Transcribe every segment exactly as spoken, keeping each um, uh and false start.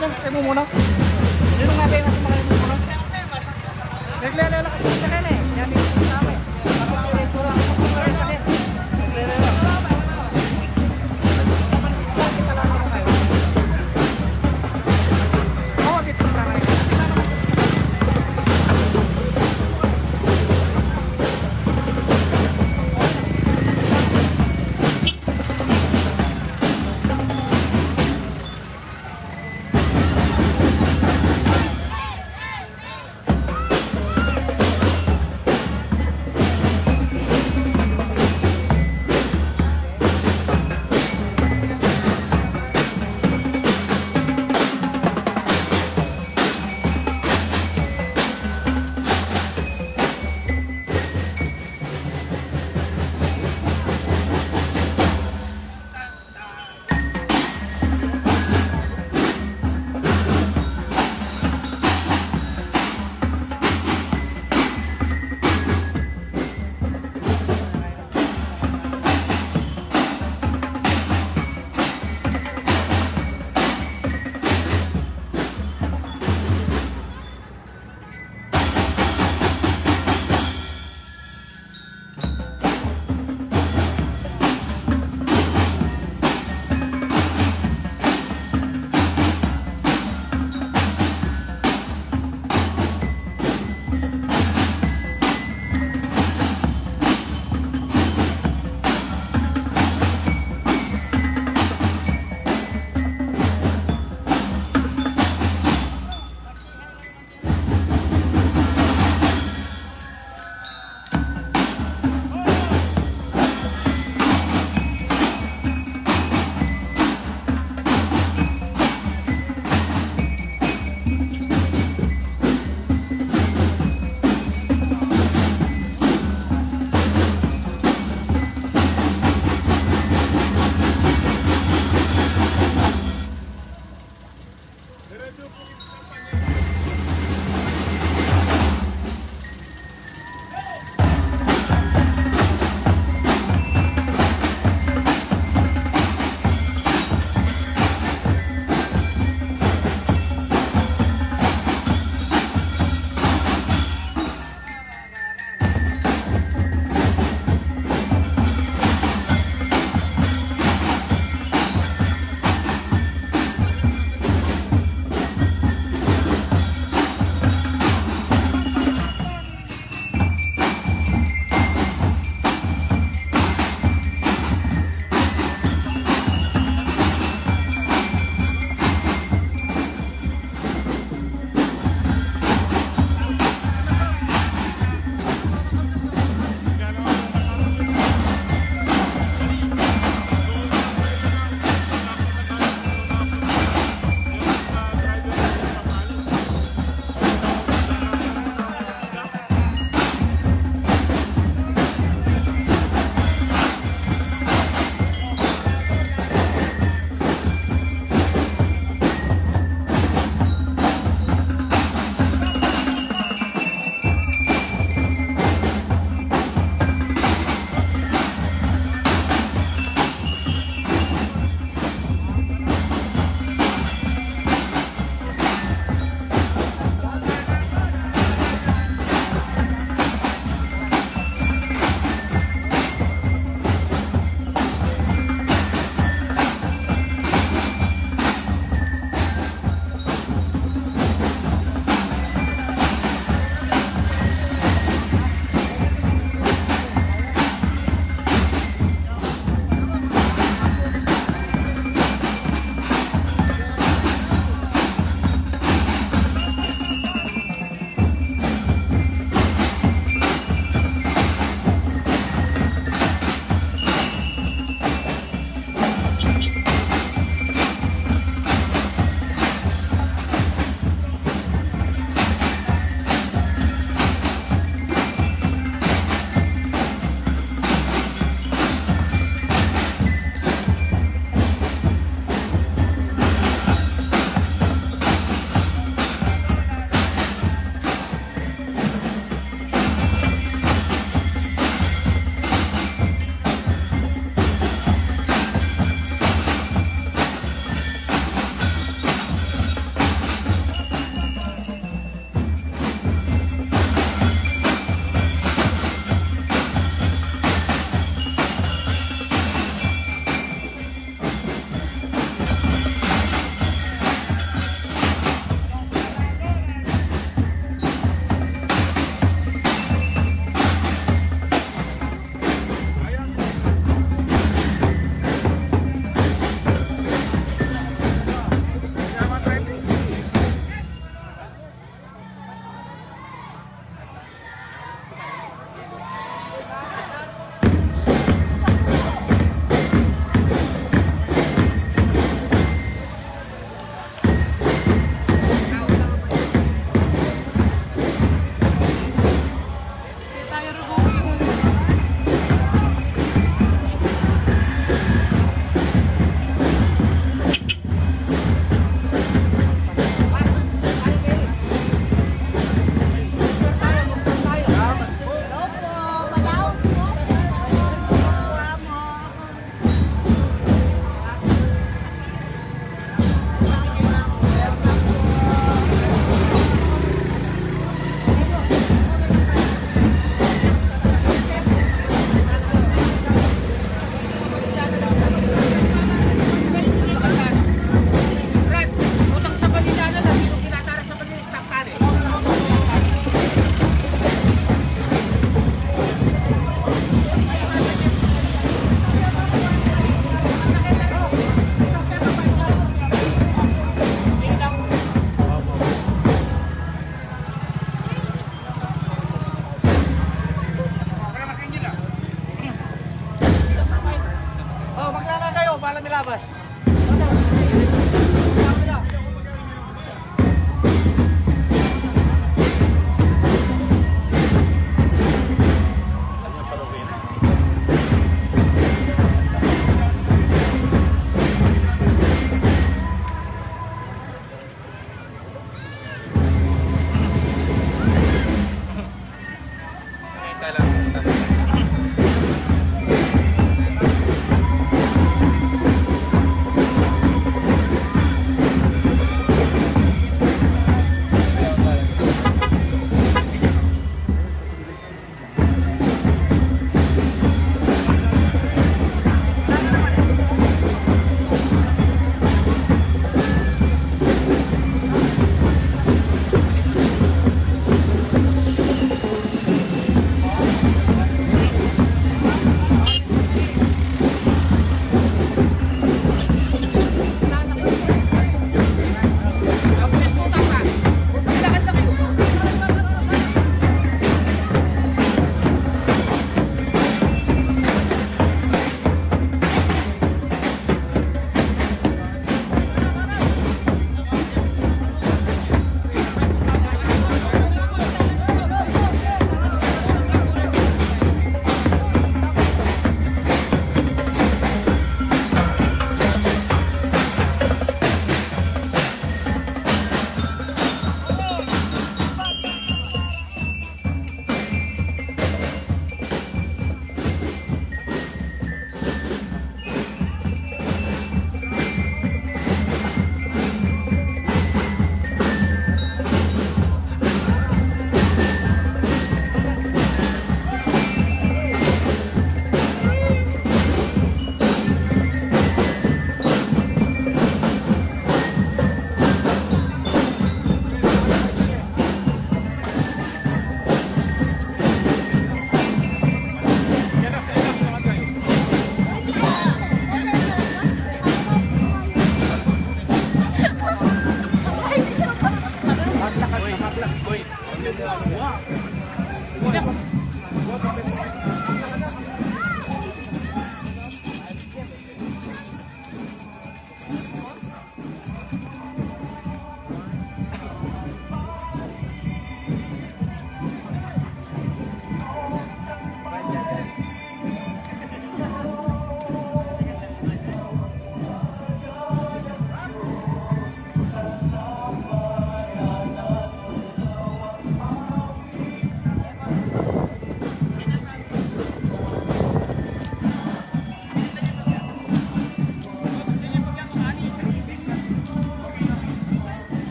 Ay, mumuna. Sino nga kayo nasa mga mumuna? Naglelelak kasi sa akin eh. Yan yung sa akin. Parang may itsura. Parang sa akin. Naglelelak. Oo, dito sa akin.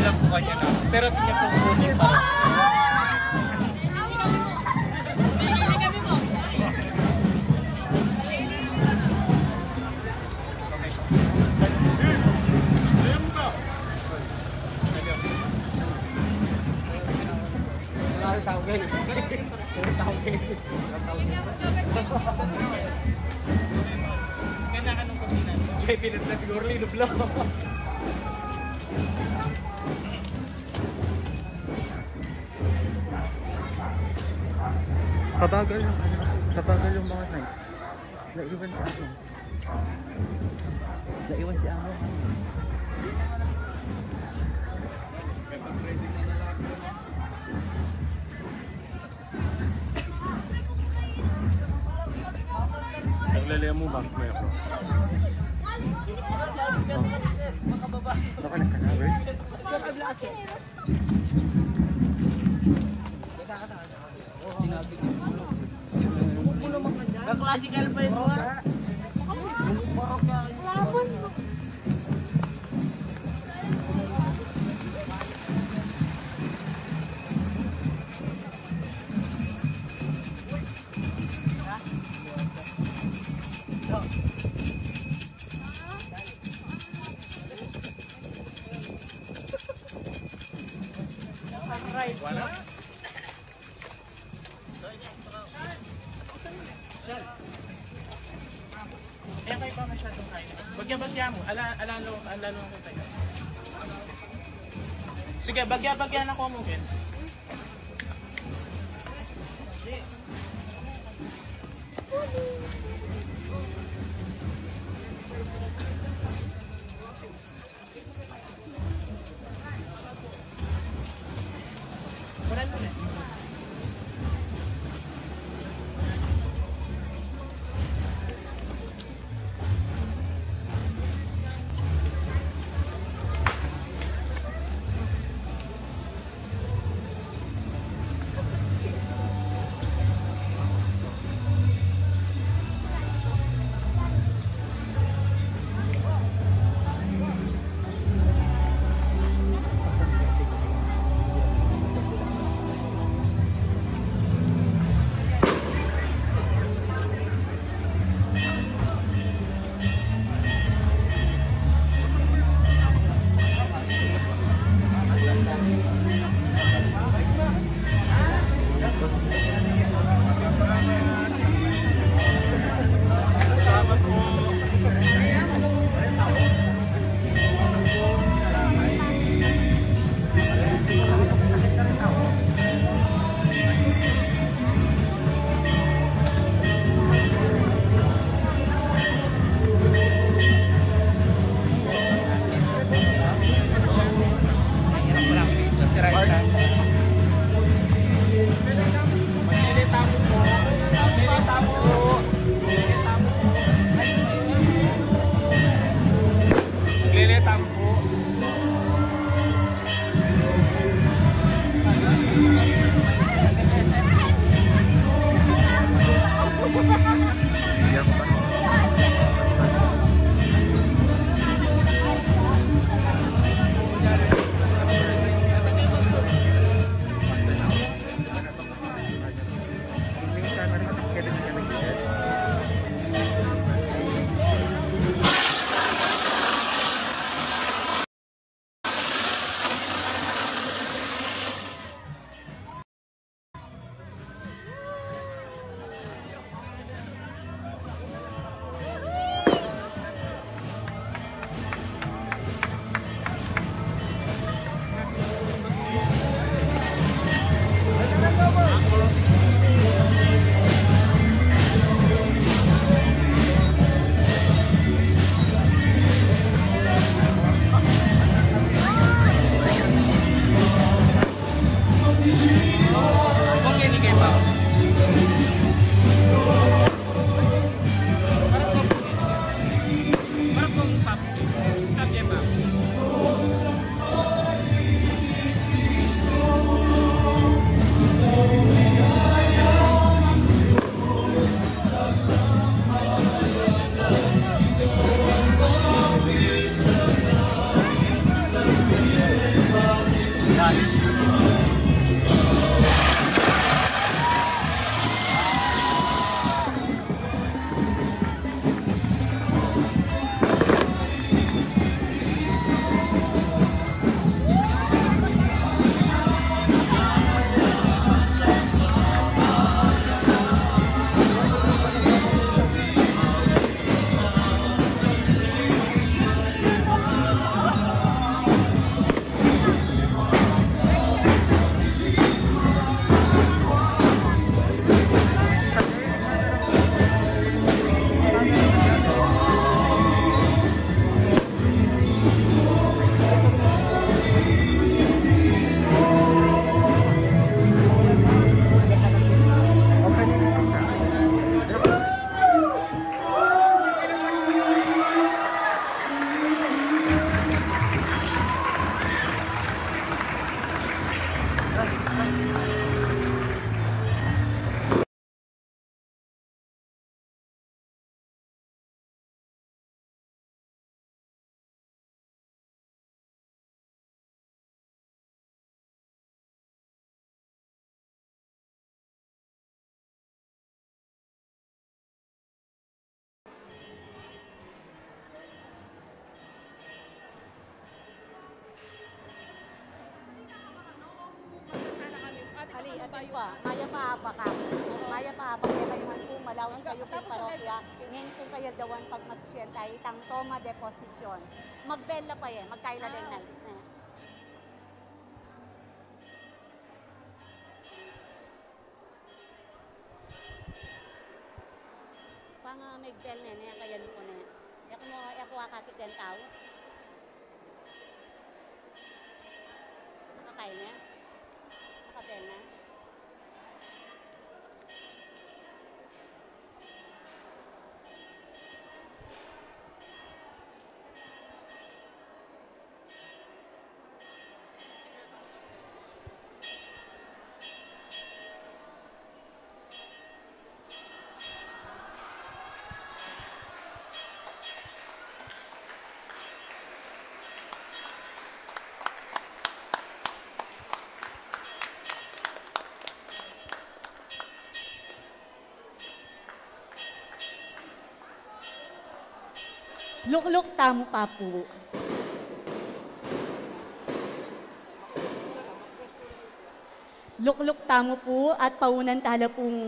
Pero tingnan po po niya pa. Wala tao, guys. Wala tao, guys. Kailangan ng pagdinan. Kaya pinunta siguro, linublo. Kabagal yung ano, kabagal yung mga knights. Naiwan si ano. Naiwan si ano. Naglalayo mo ba? May ako. Baka nagkakaroon. Ka-classical pa yun, ha? Aray. Wala. Kaya kayo pa masyadong kain. Bagya-bagya mo. Ala, ala lo, ala lo kayo. Sige, bagya-bagya na ko mo, Ken. Ali, atin pa, mayap a abak. Mayap a abak kekayu man pu, malaus kayu king parokya. Ngeni pu kayaldawan pagmasusian tamu itang toma de posesyon. Magbel la pa e, magkaila deng knights ne. Pang, ah, magbel ne, ne, kaya nu ku ne. E ku mu, e ku akakit deng tau. Nakakain ne? Nakabel ne? Lukluk tamu pa pu. Lukluk tamu pu at paunan tala pung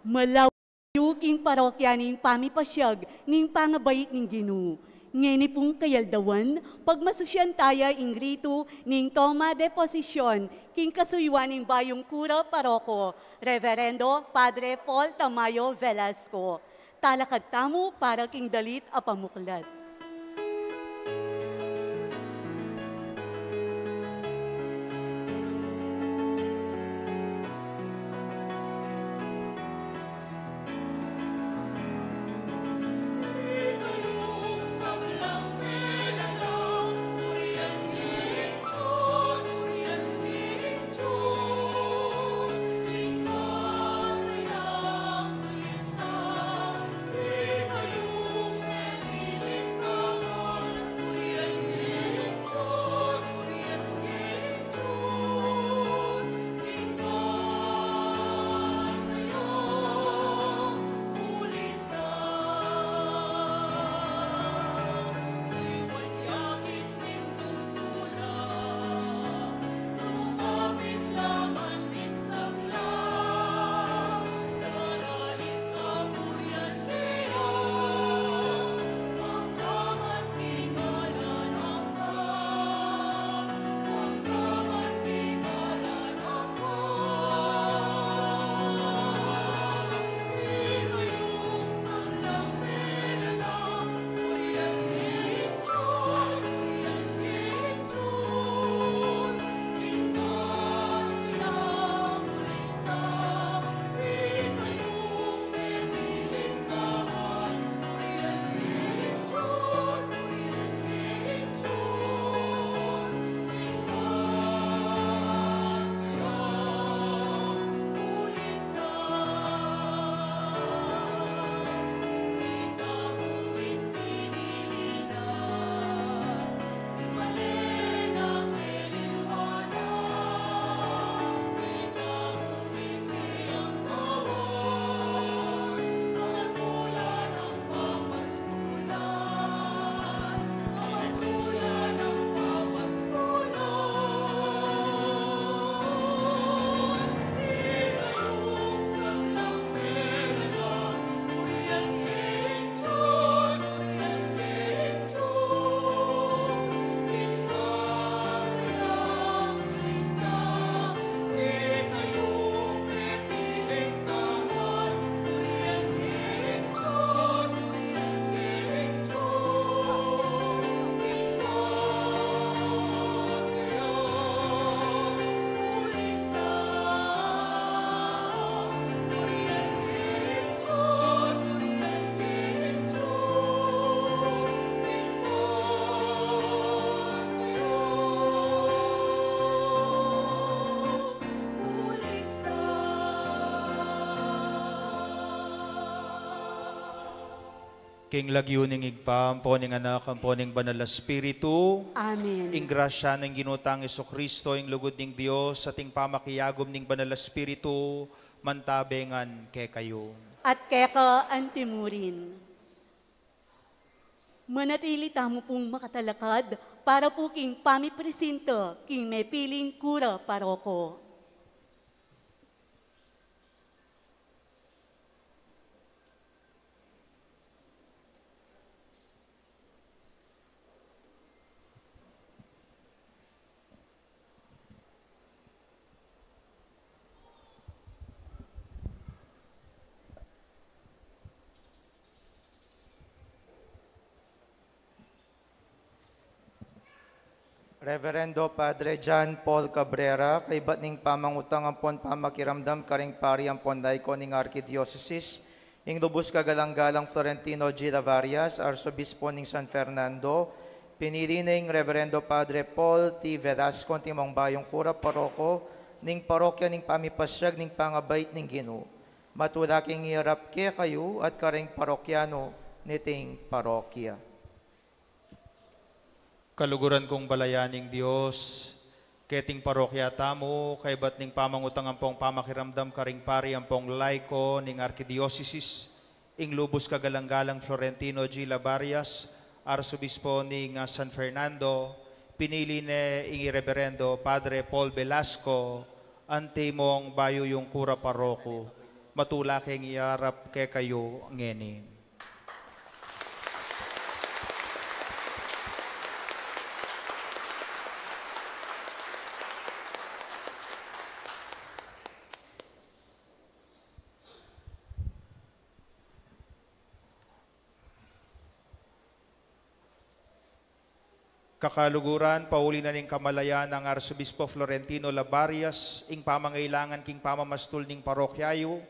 Malawa yu king parokya ning pamipasyag ning pangabait ning Ginu. Ngeni pung kayaldawan, pagmasusyan taya ing ritu ning toma de posisyon king kasuyuan ning bayung kura paroko, Reverendo Padre Paul Tamayo Velasco. Talakad tamu para king dalit a pamuklat. King lagyu ning Ibpa, ampo ning Anak, ampo ning Banal a Espiritu. Amen. Ing grasya ning Ginu tang Jesucristo, ing lugud ning Dios, at ing pamakiagum ning Banal a Espiritu, mantabe ngan kekayu. At keka antimurin. Manatili tamu pung makatalakad para pu king pamipresinta king mepiling kura paroko. Reverendo Padre John Paul Cabrera, kaibat ning pamangutang ampon pamakiramdam karing pari ampon laiko ning Arkidiosesis, ing lubus kagalang-galang Florentino G. Lavarias, Arsobispo ning San Fernando, pinili na ing Reverendo Padre Paul T. Velasco, antimong bayung kura paroko ning parokya ning pamipasyag ning pangabait ning Ginu. Matula king irap kekayu at karing parokyanu niting parokya. Kaluguran kung balayan ning Dios, keting parokya tamu, kaibat ning pamangutang ampong pamakiramdam karing pari ampong laiko ning Arkidiosesis, ing lubus kagalang-galang Florentino G. Lavarias, Arsobispo ning, ah, San Fernando, pinili ne ing Reverendo Padre Paul Velasco, antimong bayu yung kura paroko. Matula keng iyarap kekayu ngeni. Kakaluguran, pauli na ning kamalayan nang Arsobispo Florentino Labarias, ing pamangailangan king pamamastul ning parokya yu,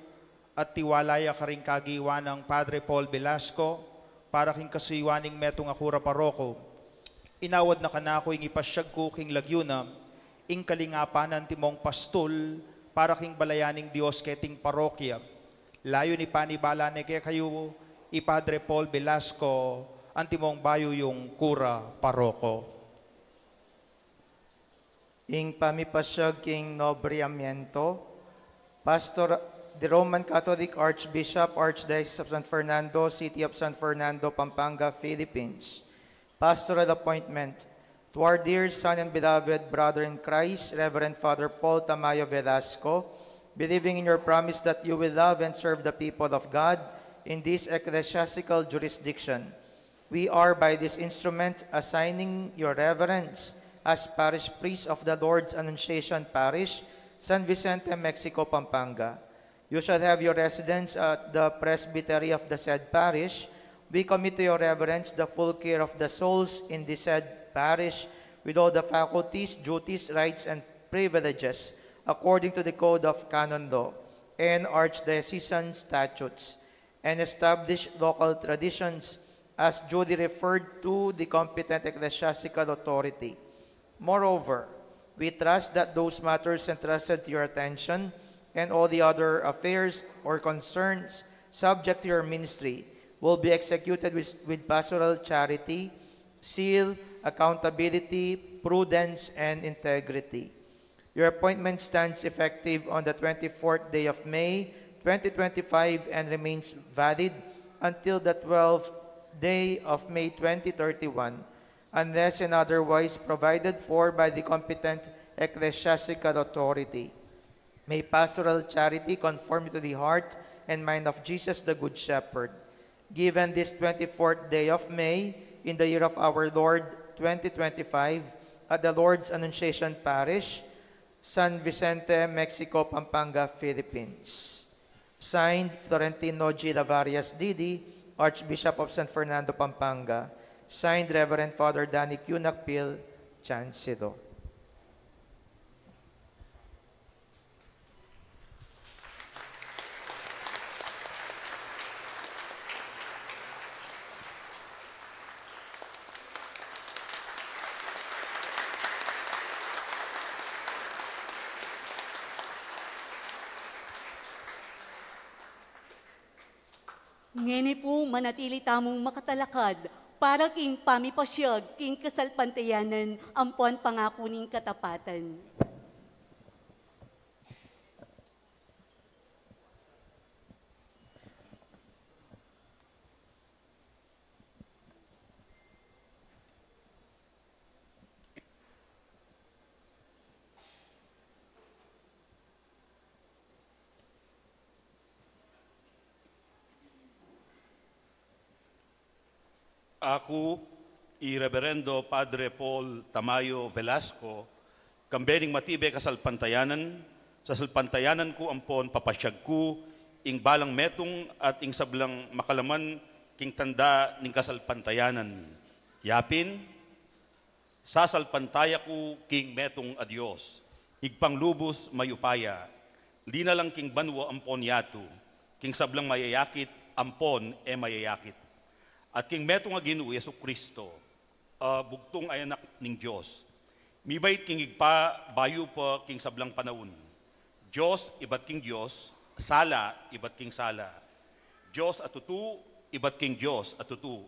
at tiwala ya karing kagiwan nang Padre Paul Velasco, para king kasuyuan ning metung a kura paroko. Inawad na kanaku ing ipasyag ku king lagyu na, ing kalingapan na antimong pastul, para king balayan ning Dios keting parokya. Layun ipanibala ne kekayu i Padre Paul Velasco, antimong bayu yung kura paroko. Ing pamipasyag king nombramiento, Pastor, the Roman Catholic Archbishop, Archdiocese of San Fernando, City of San Fernando, Pampanga, Philippines. Pastoral appointment. To our dear son and beloved brother in Christ, Reverend Father Paul Tamayo Velasco, believing in your promise that you will love and serve the people of God in this ecclesiastical jurisdiction, we are by this instrument assigning your reverence as parish priest of the Lord's Annunciation Parish, San Vicente, Mexico, Pampanga. You shall have your residence at the presbytery of the said parish. We commit to your reverence the full care of the souls in the said parish, with all the faculties, duties, rights, and privileges according to the Code of Canon Law and Archdiocesan statutes, and established local traditions as duly referred to the competent ecclesiastical authority. Moreover, we trust that those matters entrusted to your attention and all the other affairs or concerns subject to your ministry will be executed with, with pastoral charity, zeal, accountability, prudence, and integrity. Your appointment stands effective on the twenty-fourth day of May, twenty twenty-five, and remains valid until the twelfth day of May twenty thirty-one, unless and otherwise provided for by the competent ecclesiastical authority. May pastoral charity conform to the heart and mind of Jesus the Good Shepherd, given this twenty-fourth day of May in the year of our Lord twenty twenty-five at the Lord's Annunciation Parish, San Vicente, Mexico, Pampanga, Philippines. Signed, Florentino G. Lavarias, D D, Archbishop of San Fernando, Pampanga. Signed, Reverend Father Danny Q. Nakpil, Chancellor. Ngeni pu, manatili tamung makatalakad para king pamipasyag king kasalpantayanan ampon pangaku ning katapatan. Aku, i Reberendo Padre Paul Tamayo Velasco, kambe ning matibe kasalpantayanan, sasalpantayanan ku ampon papasyag ku ing balang metung at ing sablang makalaman king tanda ning kasalpantayanan. Yapin, sasalpantaya ku king metung a Dios, Ibpang lubus mayupaya, linalang king banua ampon yatu, king sablang mayayakit ampon e mayayakit, at king metung a Ginu Jesu-Cristo, a bugtung a Anak ning Dios, mibait king Ibpa bayu pa king sablang panaun, Dios ibat king Dios, sala ibat king sala, Dios a tutu ibat king Dios a tutu.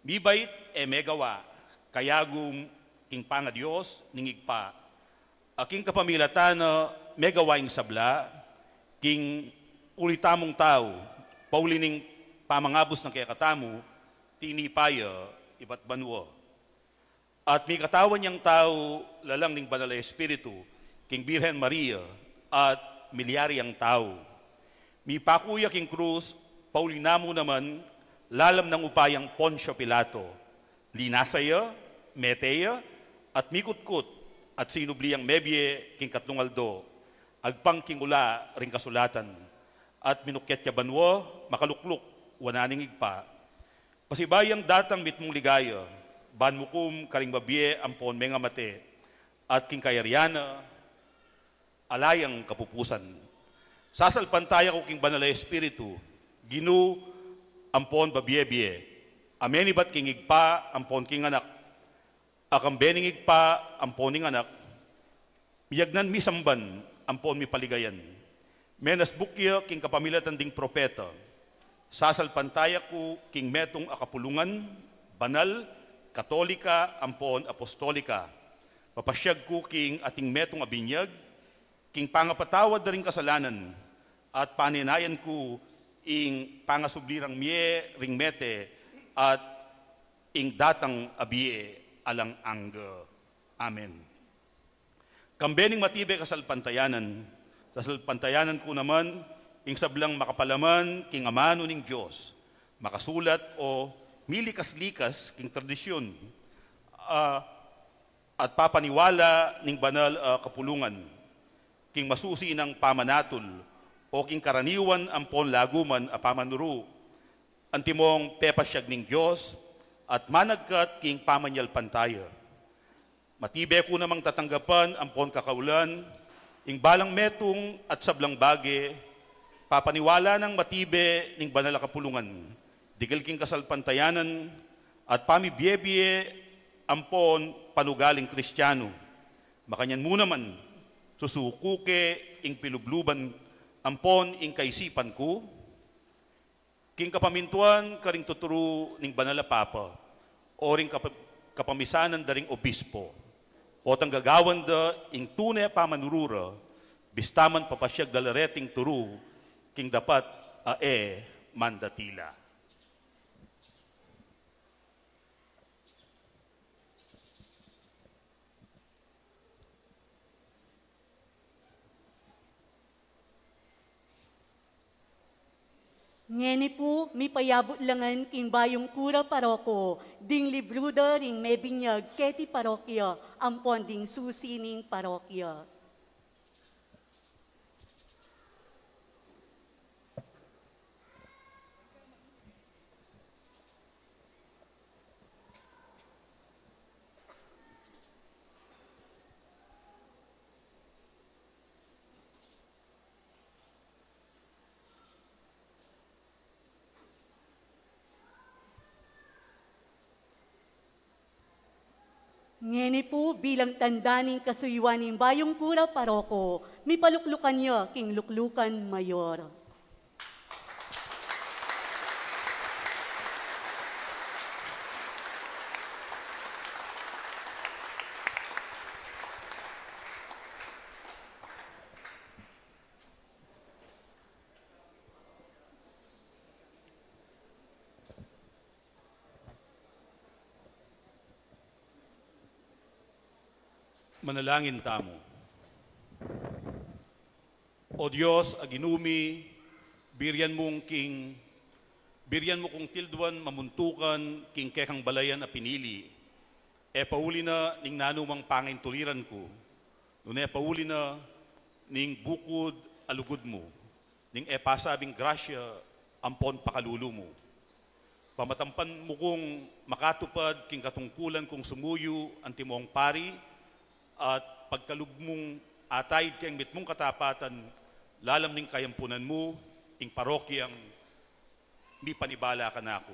Mibait e megawa, kayagum king pangaDios ning Ibpa, a king kapamilatan na megawa ing sabla, king uli tamung tau, pauli ning pamangabus na kekatamu, tinipa ya ibat banua. At mikatawan yang tau lalang ning Banal a Espiritu, king Birhen Maria, at milyari yang tau. Mipaku ya king krus, pauli na mu naman, lalam nang upayang Poncio Pilato. Linasa ya, mete ya, at mikutkut, at sinubli yang mebie king katlung aldo, agpang king ula ring kasulatan, at minukyat ya banua, makalukluk wanan ning Ibpa. Pasibayu yang datang mitmung ligaya, ban mukum karing mabie ampon mengamate, at king kayarian na, ala yang kapupusan. Sasalpantaya ku king Banal a Espiritu, Ginu ampon babie-bie, a menibat king Ibpa ampon king Anak, a kambe ning Ibpa ampon ning Anak, miyagnan misamban ampon mipaligayan. Menasbuk ya king kapamilatan ding propeta. Sasalpantaya ku king metung a kapulungan, banal, katolika, ampon apostolika. Papasyag ku king ating metung a binyag, king pangapatawad da ring kasalanan, at panenayan ku ing pangasubli rang mie ring mete, at ing datang a bie alang angga. Amen. Kambe ning matibe kasalpantayanan, sasalpantayanan ku naman ing sablang makapalaman king amanu ning Dios, makasulat o milikas-likas king tradisyun, ah, at papaniwala ning banal a kapulungan, king masusi nang pamanatul, o king karaniwan ampon laguman a pamanuru, antimong pepasyag ning Dios, at managkat king pamanyalpantaya. Matibe ku namang tatanggapan ampon kakaulan ing balang metung at sablang bage, papaniwala nang matibe ning banal a kapulungan, dikil king kasalpantayanan at pamibie-bie ampon panugaling Kristianu. Makanyan mu naman, susuku ke ing pilubluban ampon ing kaisipan ku, king kapamintuan karing tuturu ning banal a Papa, o ring kapa-, kapamisanan da ring obispo, potang gagawan da ing tune a pamanuru ra, bista man papasyag da la reting turu king dapat a e mandatila. Ngeni pu, mipayabut la ngan king bayung kura paroko ding libru da ring mebinyag keti parokya ampon ding susi ning parokya. Ngeni pu, bilang tanda ning kasuyuan ning bayung kura paroko, mipaluklukan ya king luklukan mayor. Manalangin tamu. O Dios a Ginu mi, birian mung king, birian mu kung tilduan mamuntukan king kekang balayan a pinili. E pauli na ning nanumang pangaintuliran ku, nune pauli na ning bukud a lugud mu, ning e pasabing grasya ampon pakalulu mu. Pamatampan mu kung makatupad king katungkulan kung sumuyu antimong pari, at pagkalub mung ataid keng mitmung katapatan, lalam ning kayampunan mu, ing parokyang mipanibala kanaku.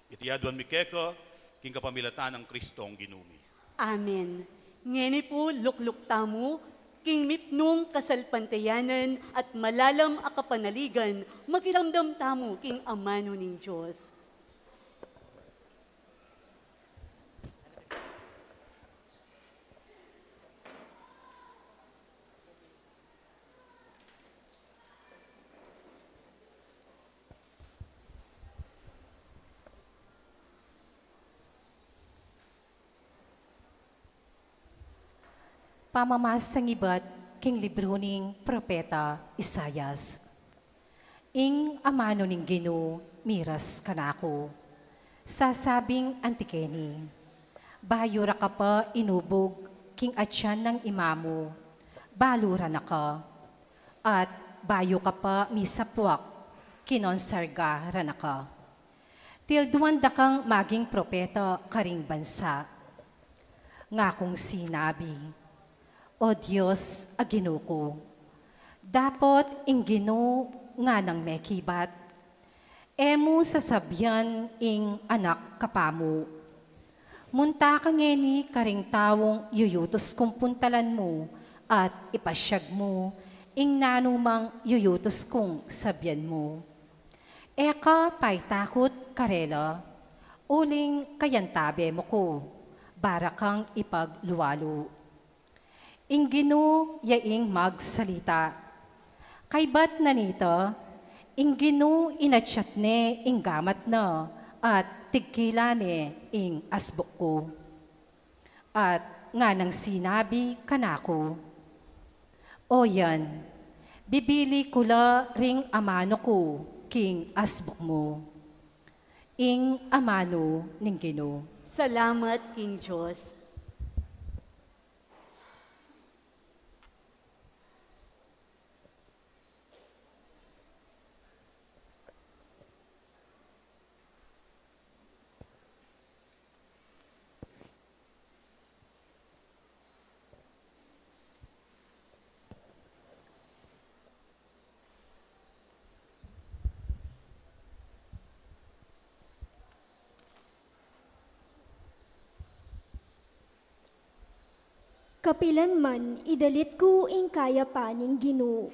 Iti aduan mi keka, king kapamilatan nang Kristong Ginu mi. Amen. Ngeni pu, lukluk tamu king mipnung kasalpantayanan at malalam a kapanaligan, makiramdam tamu king amanu ning Dios. Pamamasang ibat king libru ning propeta Isaias. Ing amanu ning Ginu miras kanaku, sasabing anti keni, bayu ra ka pa inubug king atian nang ima mu, balu ra na ka, at bayu ka pa misapwak, kinonsarga ra na ka. Tilduan da kang maging propeta karing bansa. Ngakung sinabi, O Dios a Ginu ku, dapot ing Ginu nganang mekibat, e mu sasabian ing anak kapamu. Munta ka ngeni karing taung yuyutus kung puntalan mu at ipasyag mu ing nanumang yuyutus kung sabian mu. E ka paitakut karela, uling kayantabe mu ku, bara kang ipaglualu. Ing Ginu ya ing magsalita. Kaybat na nita, ing Ginu inatyat ne ing gamat na at tigkilan ne ing asbuk ku. At nganang sinabi kanaku, O yan, bibili ku la ring amanu ku king asbuk mu. Ing amanu ning Ginu. Salamat king Dios. Kapilan man, idalit ku ing kayapan ning Ginu.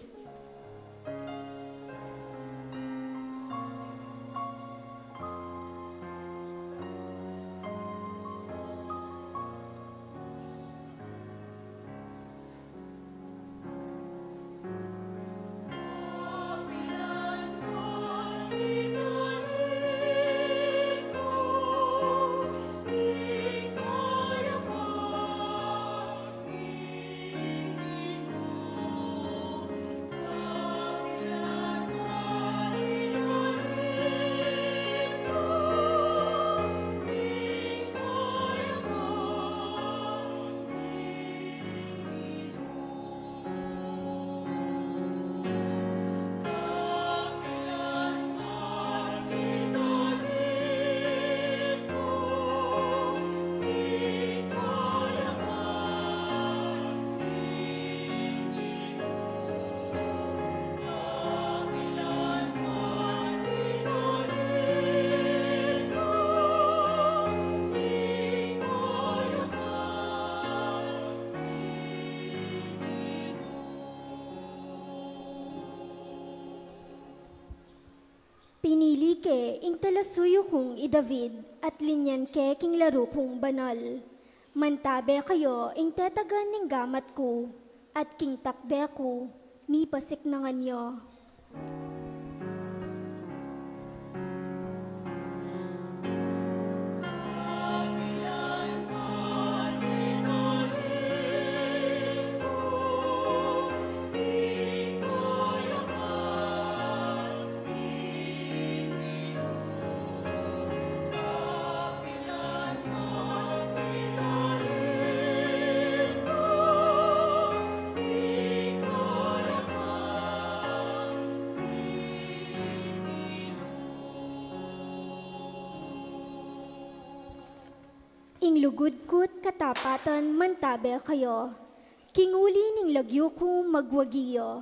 Pinili ke ing talasuyu kung i David, at linyan ke king laru kung banal. Mantabe kayu ing tetagan ning gamat ku, at king takde ku, mipasiknangan ya. Ing lugud ku't katapatan mantabe kaya, king uli ning lagyu ku magwagi ya.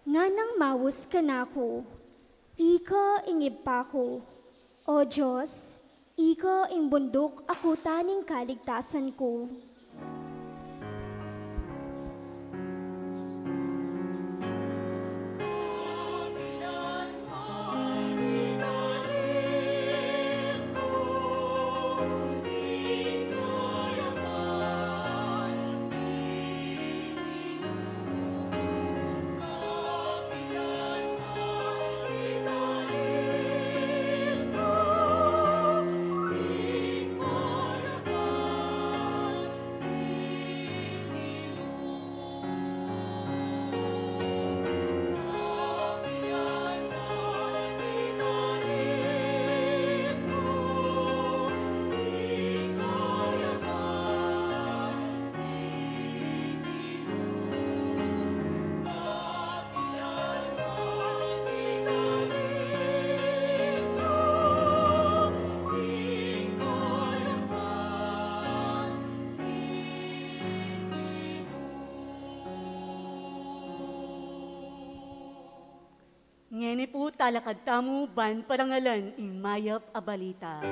Nganang maus kanaku, "Ika ing Ibpa ku, O Dios, ika ing bunduk a kuta ning kaligtasan ku." Ngeni pu talakad tamu ban parangalan ing mayap a balita.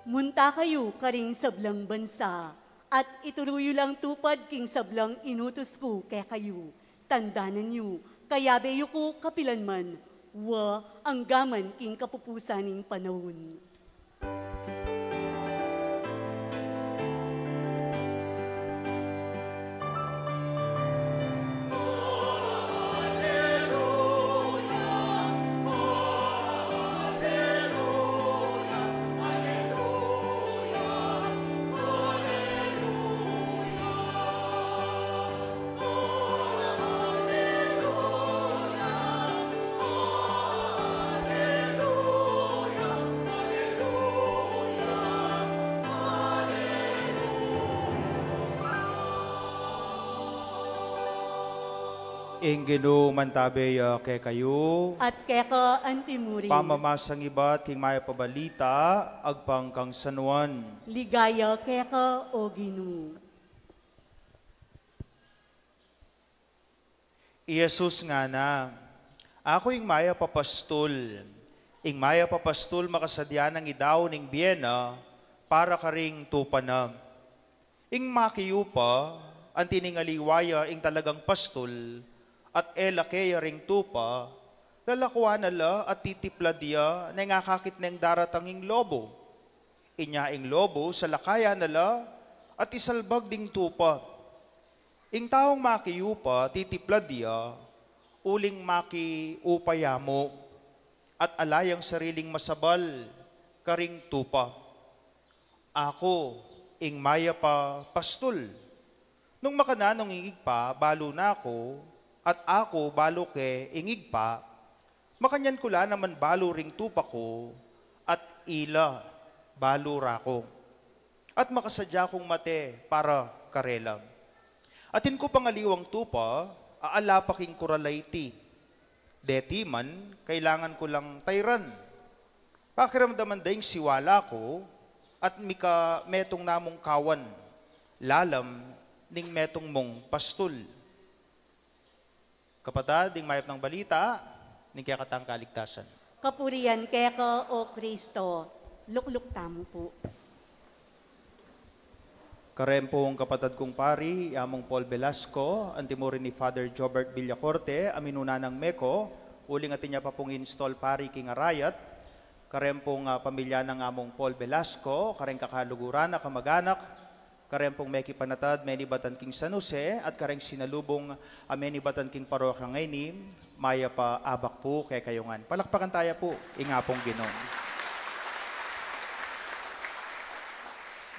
Munta kayu karing sablang bansa, at ituru yu lang tupad king sablang inutus ku kekayu. Tandanan yu, kayabe yu ku kapilan man, wa anggaman king kapupusan ning panaun. Ing Ginu mantabe ya kekayu. At keka antimurin. Pamamasa ibat king mayap a balita agpang kang San Juan. Ligaya keka, O Ginu. I Jesus ngana, "Aku ing mayap a pastul. Ing mayap a pastul makasadya nang idau ning bie na para karing tupa na. Ing makiyupa, anti ning aliwa ya ing talagang pastul, at e lake ya ring tupa, lalakuan na la at titiplad ya neng akakit neng daratang ing lobo. Inya ing lobo, salakayan na la at isalbag ding tupa. Ing taung makiyupa, titiplad ya, uling makiupa ya mu, at ala yang sariling masabal karing tupa. Aku ing mayap a pastul. Nung makananu ing Ibpa balu na ku, at aku balu ke ing Ibpa, makanyan ku la naman balu ring tupa ku, at ila balu ra ku. At makasadya kung mate para karela. Atin ku pang aliwang tupa, a ala pa king kural a iti. Deti man, kailangan ku lang tayran. Pakiramdaman da ing siwala ku, at mika metung namung kawan, lalam ning metung mung pastul." Kapatad, ing mayap nang balita ning kekatang kaligtasan. Kapurian keka, O Kristo. Lukluk tamu pu. Kareng pung kapatad kung pari, i Among Paul Velasco, antimurin i Father Jobert Villacorte, a minuna nang MECO, uling atin ya pa pung install pari king Arayat. Kareng pung, ah, pamilya nang Among Paul Velasco, kareng kakaluguran a kamag-anak, kareng pung mekipanatad menibatan king San Jose, at kareng sinalubung a menibatan king parokya ngeni, mayap a abak pu kekayu ngan. Palakpakan taya pu ing Apung Ginu.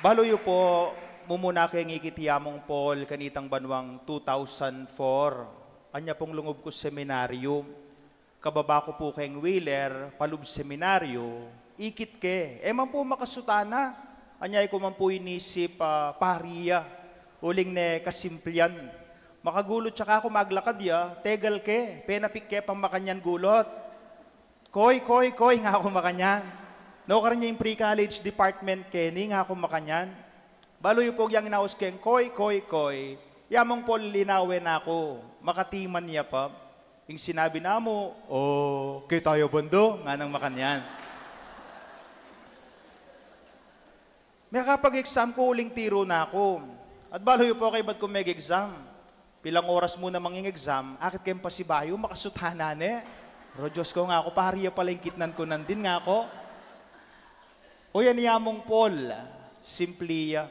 Balu yu pu, mumuna keng ikit i Among Paul kanitang banuang two thousand four. Anya pung lungub ku seminaryu. Kababa ku pu keng wheeler, palub seminaryu, ikit ke. E man pu makasutana. Anya e ku man pu inisip, ah, pari ya. Uling ne kasimplian. Makagulut ya kaku maglakad ya, tegal ke, penapik ke pang makanyan gulut. "Koy, koy, koy," ngaku makanyan. "Nukarin ya ing pre-college department keni?" ngaku makanyan. Balu yu pu, agyang inaus keng "Koy, koy, koy," i Among Paul linawen na ku, makatiman ya pa. Ing sinabi na mu, "O, keta ya bandu," nganang makanyan. Mekapag-exam ku, uling tiru na ku. At balu yu pu, kaybat kung meg-exam, "Pilang oras mu namang ing exam?" "Akit keng pasibayu, makasutana ne." "Aro Dios ku," ngaku, "pari ya pala ing kitnan ku nandin," ngaku. O yan i Among Paul, simpli ya.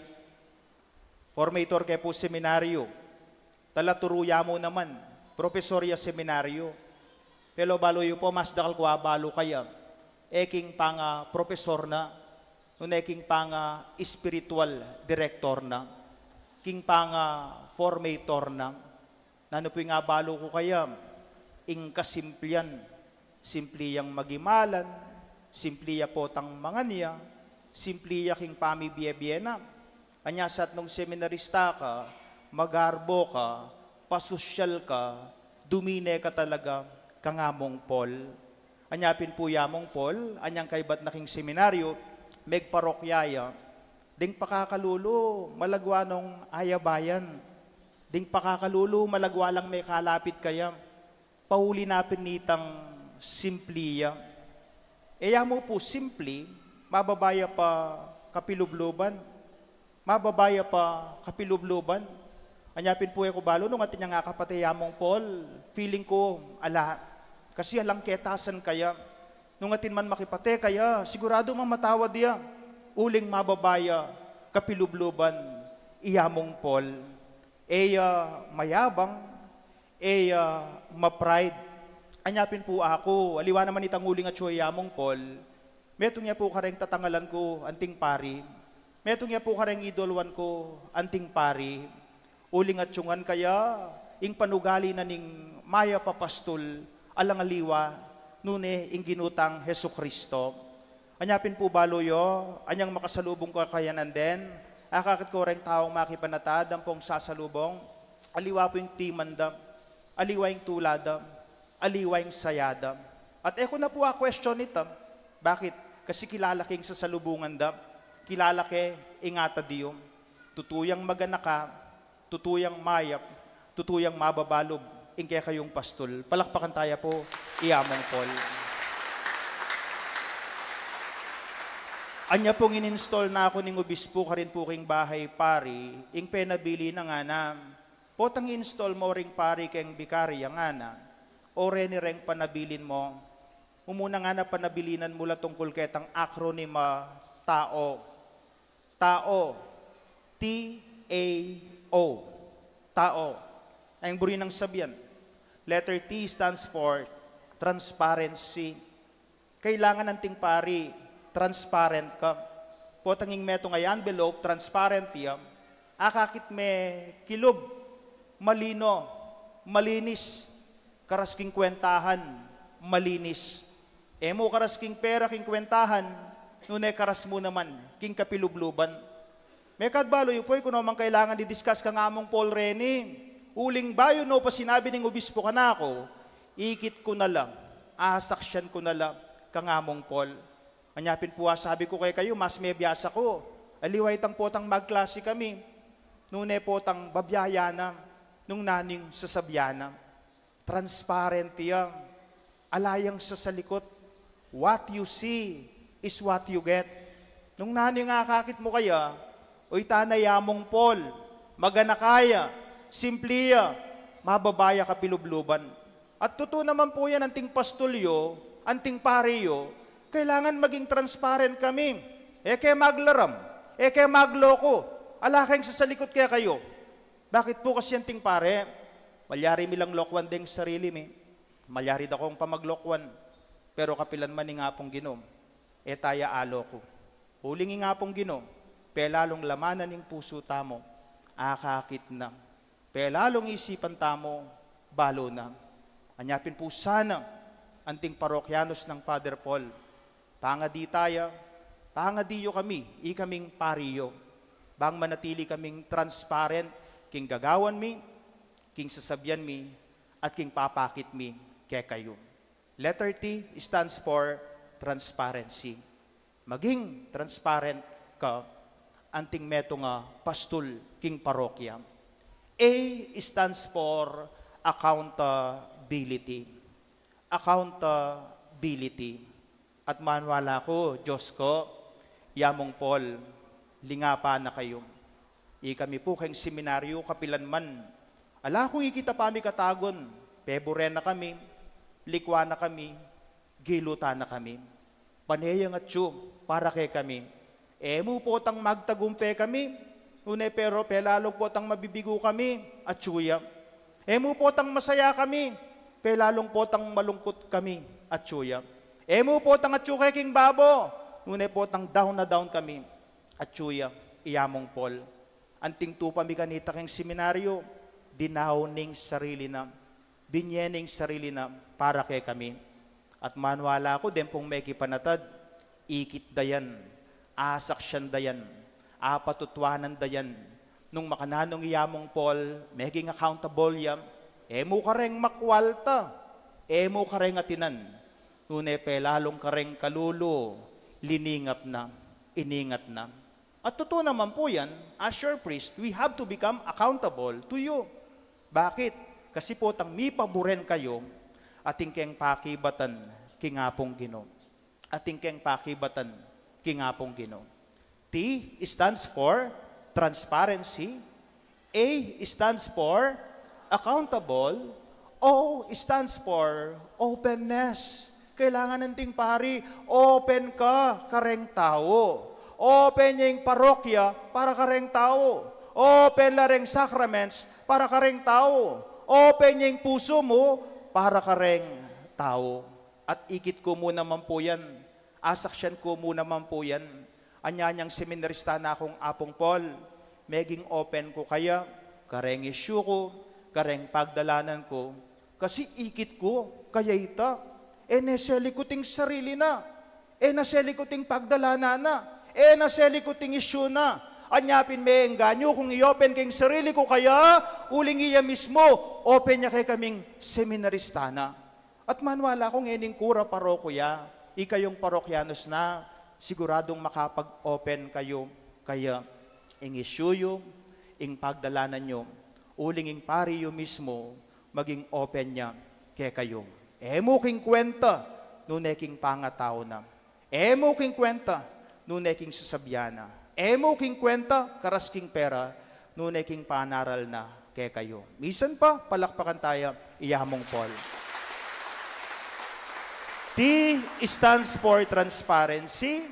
Formator ke pu seminaryu. Talaturu ya mu naman, propesor ya seminaryu. Pero balu yu pu, mas dakal ku abalu kaya, e king panga-, ah, propesor na. Nune king panga-espiritual director na, king panga-formator na, nanu pu ing abalu ku kaya, ing kasimplian, simpli yang magimalan, simpli ya potang mangan ya, simpli ya king pamibie-bie na. Anya sa nung seminarista ka, magarbo ka, pasosyal ka, dumine ka talaga kang Among Paul. Anya pin pu i Among Paul, anyang kaybat na king seminaryo, megparokya ya. Ding pakakalulu, malagwa nong ayabayan. Ding pakakalulu, malagwa lang mekalapit kaya. Pauli na pin nitang simpli ya. E ya mu pu simpli, mababa ya pa kapilubluban. Mababa ya pa kapilubluban. Anya pin pu e ku balu nung atin yang akapate i Among Paul, feeling ku, ala. Kasi alang ketasan kaya. Nung atin man makipate kaya, siguradu mamatawad ya. Uling mababa ya kapilubluban i Among Paul. E ya mayabang, e ya ma-pride. Anya pin pu aku, aliwa naman itang uling atyu i Among Paul, metung ya pu kareng tatangalan ku anting pari. Metung ya pu kareng idoluan ku anting pari. Uling atyu ngan kaya ing panugali na ning mayap a pastul, alang aliwa, nune ing Ginu tang Jesucristo. Anya pin pu balu yu, anyang makasalubung ku kaya nandin, akakit ku reng taung makipanatad ampong sasalubung, aliwa pu ing timan da, aliwa ing tula da, aliwa ing saya da. At e ku na pu a-question ita. Bakit? Kasi kilala ke ing sasalubungan da, kilala ke ing atad yu. Tutu yang maganaka, tutu yang mayap, tutu yang mababa lub ing kekayung pastul. Palakpakan taya pu i Among Paul. Anya pung in-install na ku ning obispu karin pu king bahay pari, ing penabilin na ngana, potang i-install mo ring pari keng bikarya ngana, o reni reng panabilin mo, mumuna ngana panabilinan mu la tungkul ketang acronym a TAO. TAO. T A O. TAO. Ang buri nang sabian. Letter T stands for transparency. Kailangan anting pari, transparent ka. Potang ing metung a envelope, transparent ya. Akakit me kilub, malino, malinis. Karas king kwentahan, malinis. E mu karas king pera king kwentahan, nune karas mu naman king kapilubluban. Mekad balu yu pu, e ku no man kailangan i-discuss kang Among Paul reni. Uling bayu no pa sinabi ning obispu kanaku, ikit ku na la, asaksian ku na la kang Among Paul. Anya pin pu a sabi ku kekayu, mas mebiasa ku, aliwa itang potang magklase kami, nune potang babiayan na nung nanu ing sasabian na. Transparent ya. Ala yang sasalikut. What you see is what you get. Nung nanu ing akakit mu kaya, o ita na i Among Paul, maganaka ya, simpli ya, mababa ya kapilubluban. At tutu naman pu yan, anting pastul yu, anting pari yu, kailangan maging transparent kami. E ke maglaram, e ke magloko, ala keng sasalikut kekayu. Bakit pu kasi anting pari? Malyari mi lang lokwan deng sarili mi. Malyari da kung pamaglokwan. Pero kapilan man ing Apung Ginu, e taya aloku. Uling ing Apung Ginu, pelalung lamanan ing pusu tamu. Akakit na. Pelalung isipan tamu, balu na. Anya pin pu sana, anting parokyanus nang Father Paul, pangadi taya, pangadi yu kami, ikaming pari yu, bang manatili kaming transparent king gagawan mi, king sasabian mi, at king papakit mi kekayu. Letter T stands for transparency. Maging transparent ka anting metung a pastul king parokya. A stands for accountability. Accountability. At maniwala ku, Dios ku, i Among Paul, lingapan na kayu. Ikami pu keng seminaryo, kapilan man, ala kung ikit a pamikatagun, peburen na kami, likwan na kami, gilutan na kami. Pane yang atyu para kekami. E mu potang magtagumpe kami, nune pero pelalung potang mabibigo kami, atyu ya. E mu potang masaya kami, pelalung potang malungkut kami, atyu ya. E mu potang atyu ke king babo, Nune potang down na down kami, atyu ya i Among Paul. Anting tupa mi kanita keng seminaryo, dinaun ne ing sarili na, binye ne ing sarili na para kekami. At maniwala ku, deng pung mekipanatad, ikit da yan, asaksian da yan, apatutuanan da yan. Nung makananu i Among Paul, meging accountable ya, e mu kareng makwalta, e mu kareng atinan, nune pelalung kareng kalulu, liningap na, iningat na. At tutu naman pu yan, as your priest, we have to become accountable to you. Bakit? Kasi potang mipaburen kayu, atin keng pakibatan king Apung Ginu. Atin keng pakibatan king Apung Ginu. T stands for transparency. A stands for accountable. O stands for openness. Kailangan nating pari, open ka kareng tau. Open ya ing parokya para kareng tau. Open la reng sacraments para kareng tau. Open ya ing pusu mu para kareng tau. At ikit ku mu naman pu yan, asaksian ku mu naman pu yan. Anya nyang seminarista na kung Apung Paul, meging open ku kaya kareng issue ku, kareng pagdalanan ku. Kasi ikit ku kaya ita, e ne selikut ing sarili na, e na selikut ing pagdalanan na, e na selikut ing issue na. Anya pin meenganyu kung i-open ke ing sarili ku kaya, uling iya mismu, open ya kekaming seminarista na. At maniwala ku ngening kura paroko ya, ikayung parokyanos na, siguradung makapag-open kayu kaya, ing issue yu, ing pagdalanan yu, uling ing pari yu mismu, maging open ya kekayu. E mu king kwenta, nune king pangatau na. E mu king kwenta, nune king sasabian na. E mu king kwenta, karas king pera, nune king panaral na kekayu. Misan pa, palakpakan taya i Among Paul. T stands for transparency,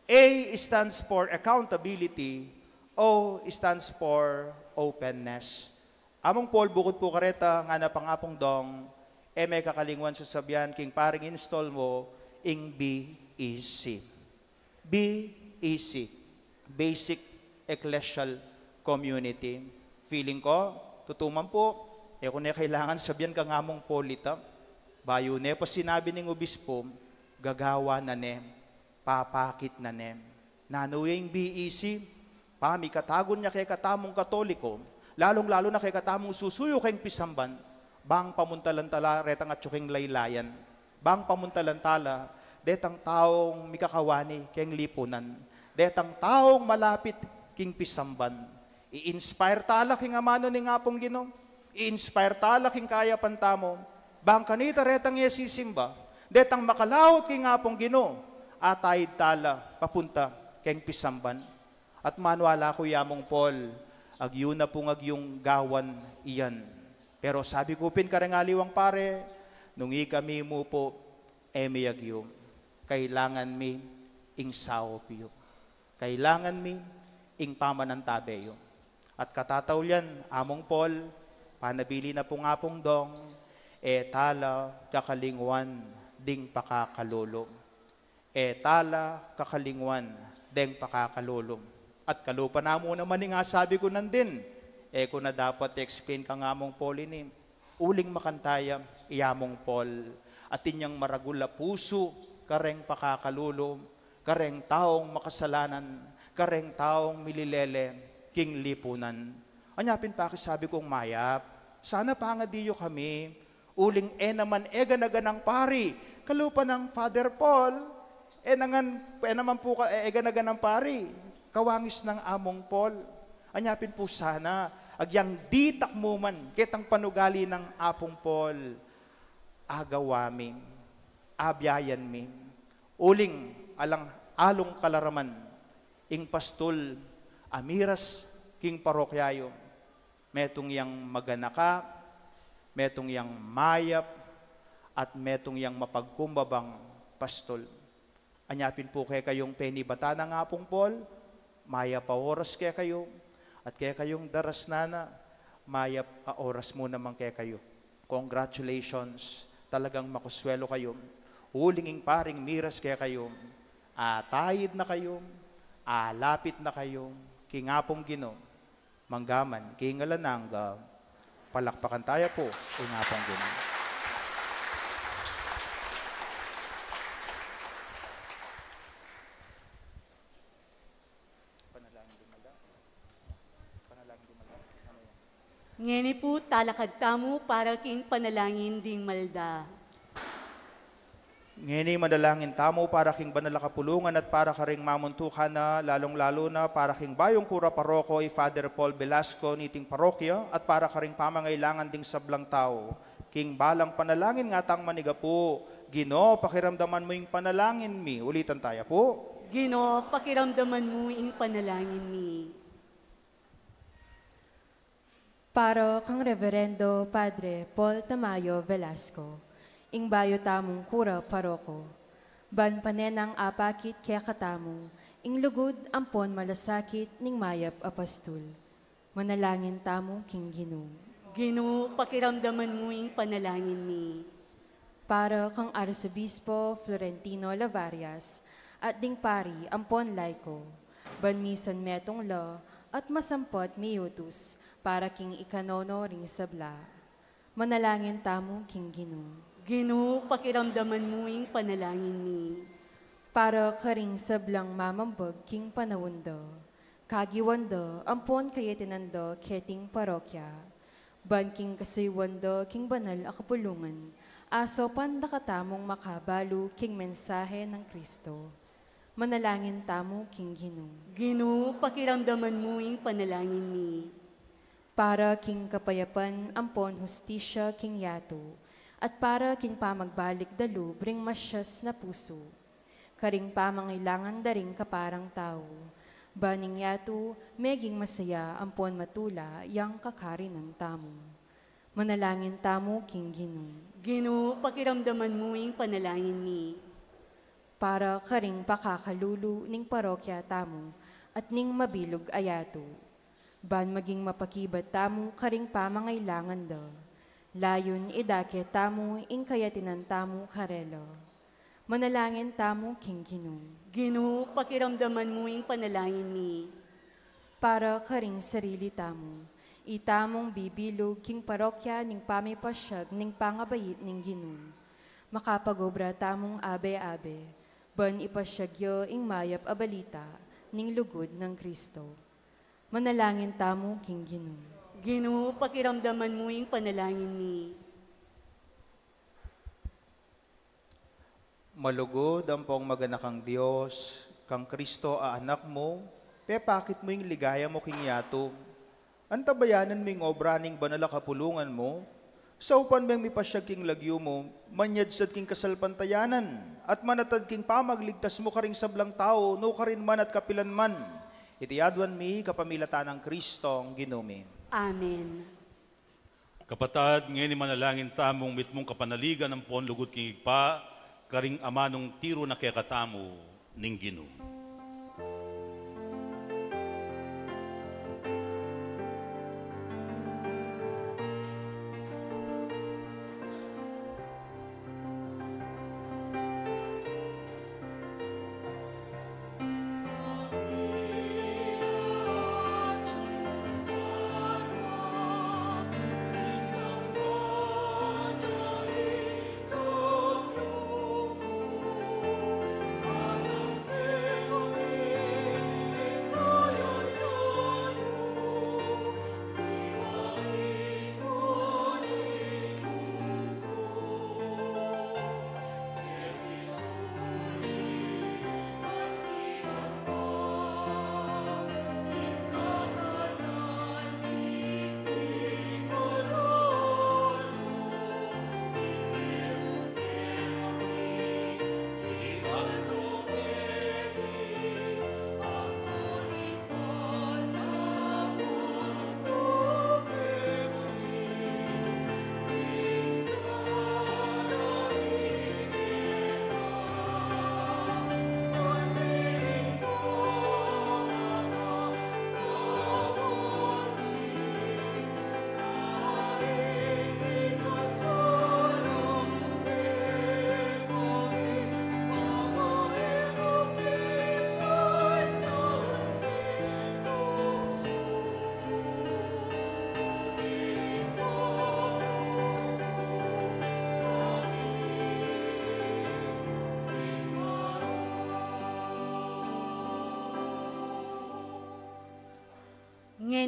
A stands for accountability, O stands for openness. Among Paul, bukut pu kareta, ngana pang Apung Dong, e me kakalingwan sasabian king paring install mu ing B E C. B E C, Basic Ecclesial Community. Feeling ko, tutu man pu, e ku ne kailangan sabian kang Among Paul ita. Bayu ne pa sinabi ning obispo, gagawan na ne, papakit na ne. Nanu ya ing B E C? Pamikatagun ya kekatamung Katoliko, lalung-lalu na kekatamung susuyu keng pisamban, bang pamuntalan tala retang atyu keng laylayan, bang pamuntalan tala detang taung mikakawani keng lipunan, detang taung malapit king pisamban. I-inspire tala king amanu ning Apung Ginu, i-inspire tala king kayapan tamu, bang kanita retang e sisimba, detang makalaut king Apung Ginu, ataid tala papunta keng pisamban. At maniwala ku i Among Paul, agyu na pung agyung gawan iyan. Pero sabi ku pin kareng aliwang pare, nung ikami mu pu, e mi agyu, kailangan mi ing saup yu. Kailangan mi ing pamanantabe yu. At katataulian, Among Paul, panabilin na pung Apung Dong, e tala kakalingwan ding pakakalulu. E tala kakalingwan deng pakakalulu. At kalupa na mu naman ing asabi ku nandin, e ku na dapat i-explain kang Among Paul ini. Uling makanyan i Among Paul, atin yang maragul a pusu kareng pakakalulu, kareng taung makasalanan, kareng taung mililele king lipunan. Anya pin pakisabi kung mayap, sana pangadi yu kami, uling e naman e gana-ganang pari, kalupa nang Father Paul, e nangan, e naman pu ka, e gana-ganang pari, kawangis nang Among Paul. Anya pin pu sana, agyang ditak mu man ketang panugali nang Apung Paul, agawa mi, abiayan mi, uling alang alung kalaraman, ing pastul a miras king parokya yu, metung yang maganaka, metung yang mayap, at metung yang mapagkumbabang pastul. Anya pin pu kekayung penibatan nang Apung Paul, mayap a oras kekayu, at kekayung darasnan na, mayap a oras mu naman kekayu. Congratulations, talagang makuswelu kayu. Uling ing paring miras kekayu, Ataid na kayu, alapit na kayu king Apung Ginu, mangga man king alang angga. Palakpakan taya pu ing Apung Ginu. Panalangin di malda. Panalangin di malda. Ano yan? Ngeni pu, talakad tamu para king panalangin ding malda. Ngeni manalangin tamu para king banal a kapulungan at para karing mamuntukan na, lalung-lalu na para king bayung kura paroko, i Father Paul Velasco, niting parokya, at para karing pamangailangan ding sablang tau king balang panalangin. Ngatang manigapu. Ginu, pakiramdaman mu ing panalangin mi. Ulitan taya pu. Ginu, pakiramdaman mu ing panalangin mi. Para kang Reverendo Padre Paul Tamayo Velasco, ing bayu tamung kura paroko, ban pane nang apakit kekatamu ing lugud ampon malasakit ning mayap a pastul. Manalangin tamu king Ginu. Ginu, pakiramdaman mu ing panalangin mi. Para kang Arsobispo Florentino Lavarias at ding pari ampon laiko, ban misan metung la at masampat miutus para king ikanono ring sabla. Manalangin tamu king Ginu. Ginu, pakiramdaman mu ing panalangin mi. Para karing sablang mamambag king panaun da, kagiwan da ampon kayatinan da keting parokya, ban king kasuyuan da king banal a kapulungan, asopan da katamung makabalu king mensahe nang Kristo. Manalangin tamu king Ginu. Ginu, pakiramdaman mu ing panalangin mi. Para king kapayapan ampon hustisya king yatu, at para king pamagbalik da lub ring masyas na pusu, karing pamangailangan da ring kaparang tau, ban ing yatu meging masaya ampon matula yang kakarinan tamu. Manalangin tamu king Ginu. Ginu, pakiramdaman mu ing panalangin mi. Para karing pakakalulu ning parokya tamu at ning mabilug a yatu, ban maging mapakibat tamu karing pamangailangan da, layun idake tamu ing kayatinan tamu karela. Manalangin tamu king Ginu. Ginu, pakiramdaman mu ing panalangin mi. Para karing sarili tamu, itamung bibilug king parokya ning pamipasyag ning pangabait ning Ginu. Makapagobra tamung abe-abe, ban ipasyag ya ing mayap a balita ning lugud nang Kristo. Manalangin tamu king Ginu. Ginu, pakiramdaman mu ing panalangin mi. Malugud ampong maganakang Dios, kang Kristo a Anak mu, pepakit mu ing ligaya mu king yatu. Antabayanan mu ing obra ning banal a kapulungan mu, saupan meng mipasyag king lagyu mu, manyadsad king kasalpantayanan, at manatad king pamagligtas mu karing sablang tau, nukarin man at kapilan man. Iti aduan mi kapamilatan nang Kristong Ginu mi. Amen. Kapatad, ngeni manalangin tamung mitmung kapanaligan ampon lugud king Ibpa, karing amanung tiru na kekatamu ning Ginu.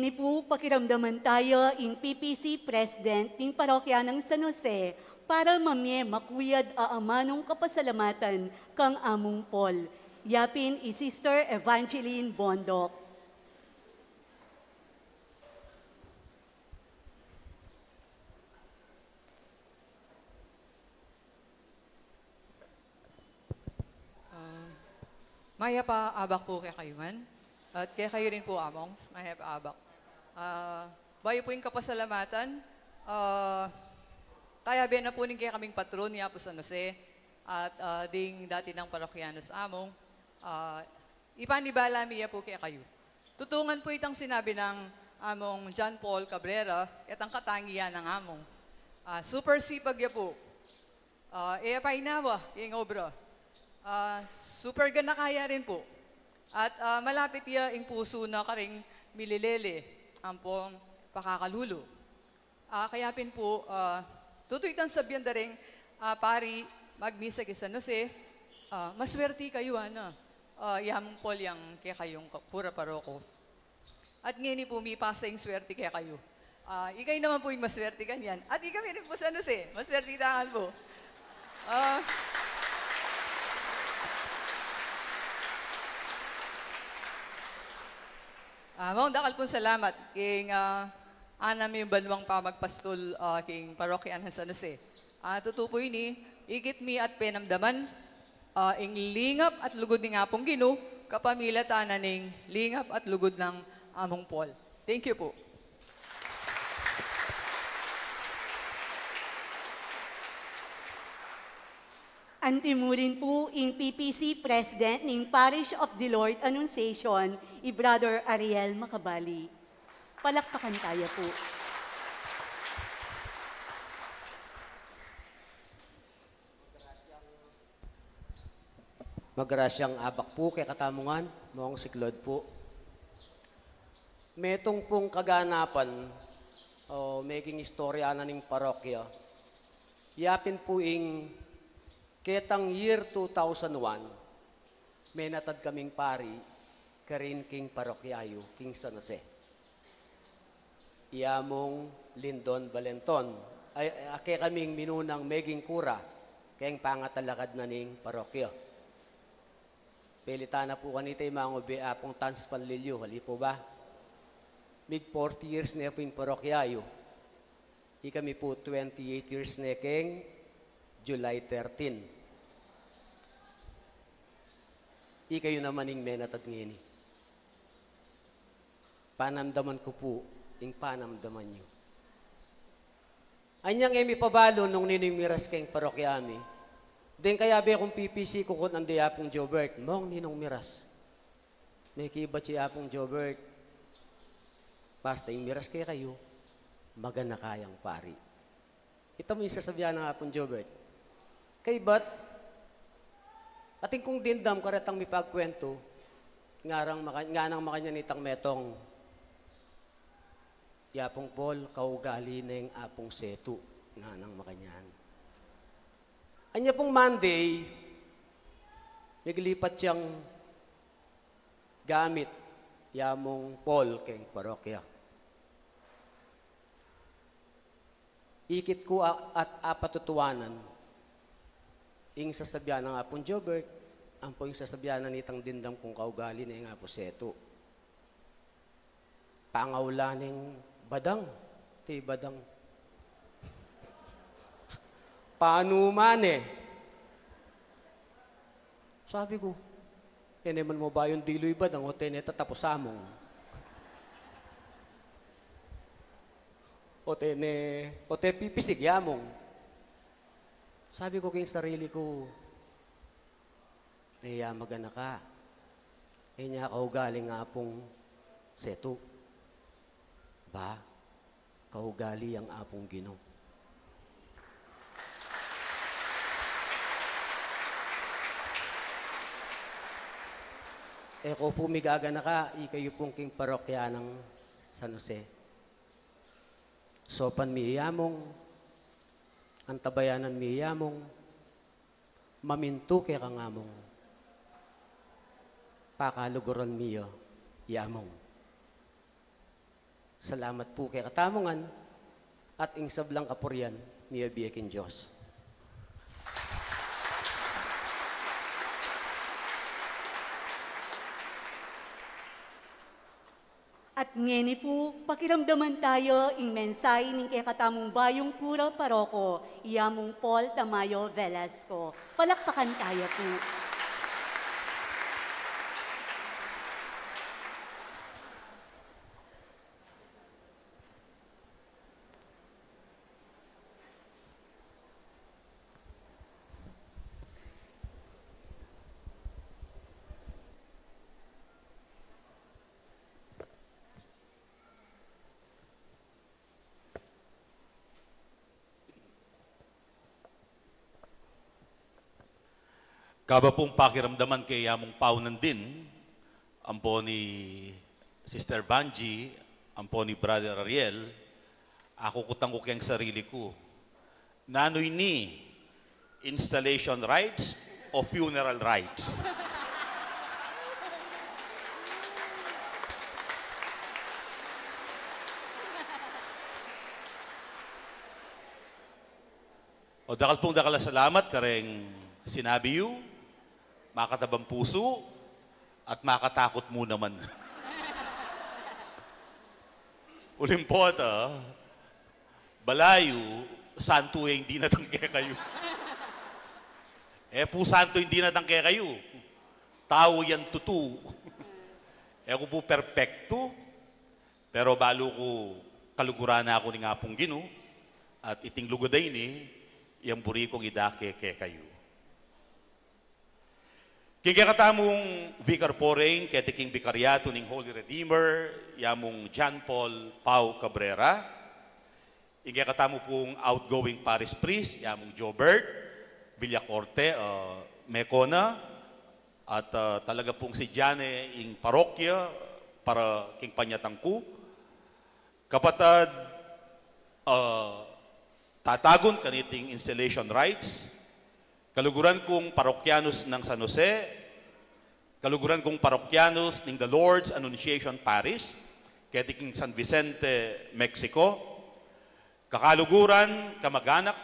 Ini pu, pakiramdaman taya ing P P C President ning Parokya nang San Jose para mamie makuyad a amanung kapasalamatan kang Among Paul. Yapin i Sister Evangeline Bondoc. Ah, mayap a abak pu kekayu ngan. At kekayu rin pu, Amongs, mayap a abak. Ah, bayu pu ing kapasalamatan, ah, kayabe na pu ning kekaming patron, ya pu San Jose, at, ah, ding dati nang parokyanos Among, ah, ipanibala mi ya pu kekayu. Tutungan pu itang sinabi nang Among John Paul Cabrera, ketang katangian nang Among. Ah, super sipag ya pu. Ah, e ya painawa ing obra. Ah, super ganaka ya rin pu. At, ah, malapit ya ing pusu na karing mililele ampong pakakalulu. Ah, kaya pin pu, ah, tutu itang sabian da ring, ah, pari magmisa king San Jose, ah, maswerti kayu, ana. Ah, i Among Paul yang kekayung ka-, pura paroko. At ngeni pu, mipasa ing swerte kekayu. Ah, ikayu naman pu ing maswerte kanyan. At ikami rin pu, San Jose, maswerte tangan pu. Ah, ah, maong dakal pung salamat king, ah, anam yung banwang pamagpastul, ah, king parokya nang San Jose. Ah, tutu pu ini, ikit mi at penamdaman, ah, ing lingap at lugud ning Apung Ginu, kapamilatan na ning lingap at lugud nang Among Paul. Thank you pu. Antimurin pu ing P P C President ning Parish of the Lord Annunciation, i Brother Ariel Macabali. Palakpakan taya pu. Magrasyang abak pu kekatamu ngan, Mong Siklod pu. Metung pung kaganapan, o, meging istorya na ning parokya. Yapin pu ing ketang year two thousand one, menatad kaming pari karin king parokya yu, king San Jose. I Among Lindon Valenton, ay, a kekaming minunang meging kura keng pangatalakad na ning parokya. Pelitan na pu kanita i mangube Apung Tans Panlilio, ali pu ba? Mig forty years ne pu ing parokya yu. Ikami pu twenty-eight years ne keng July thirteen. Ikayu naman ing menatad ngeni. Panamdaman ku pu ing panamdaman yu. Anyang e mi pabalu nung ninung miras keng parokya mi. Deng kayabe kung P P C ku kung ande i Apung Jobert, "Mong, ninung miras?" Mekibat ya i Apung Jobert, "Basta ing miras kekayu, maganaka yang pari." Ita mu ing sasabian nang Apung Jobert. Kaybat, atin kung dimdam karetang mipagkwentu, nganang maka-, nganang makanyan itang metung, "I Apung Paul, kaugali neng Apung Setu," nganang makanyan. Anya pung Monday, miglipat yang gamit i Among Paul keng parokya. Ikit ku a-, at apatutuanan ing sasabian nang Apung Jobert, ampo ing sasabian na nitang dimdam kung kaugali neng Apung Setu. Pangaula neng badang, ti badang. Panuman e. Sabi ku, "E ne man mu bayung dilu i badang, o tene tatapus Among. O tene, o te pipisig i Among." Sabi ku king sarili ku, "E ya maganaka. E nya kaugali nang Apung Setu. Ba, kaugali yang Apung Ginu." E ko pu migaganaka, ikayu pung king parokya nang San Jose. Saupan mi i Among, antabayanan mi i Among, mamintu kekang Among, pakaluguran mi ya i Among. Salamat pu kekatamu ngan, at ing sablang kapurian miyabie king Dios. At ngeni pu, pakiramdaman taya ing mensahe ning kekatamung bayung kura paroko, i Among Paul Tamayo Velasco. Palakpakan taya pu. Kaba pung pakiramdaman kaya mung paunan din, ampo ni Sister Vangie, ampo ni Brother Ariel, aku kukutan ku keng sarili ku, nanu ini, installation rites o funeral rites? O, dakal pung dakal a salamat kareng sinabi yu, makatabang pusu, at makatakut mu naman. Uling pota, balayu, santu ya ing dinatang kekayu. E pu santu ing dinatang kekayu. Tau yan tutu. E ku pu perpektu, pero balu ku kaluguran na ku ning Apung Ginu, at iting lugud a ini, yang buri kung idake kekayu. King kekatamung Vicar Foreign, keti king Bikaryatu ning Holy Redeemer, i Among John Paul Pau Cabrera, ing kekatamu pung outgoing parish priest, i Among Jobert Villacorte, ah, meko na, at, ah, talaga pung si Jane ing parokya para king panyatang ku. Kapatad, ah, tatagun kaniting installation rites, kaluguran kung parokyanus nang San Jose, kaluguran kung parokyanus ning The Lord's Annunciation Parish, keti king San Vicente, Mexico, kakaluguran, kamaganak,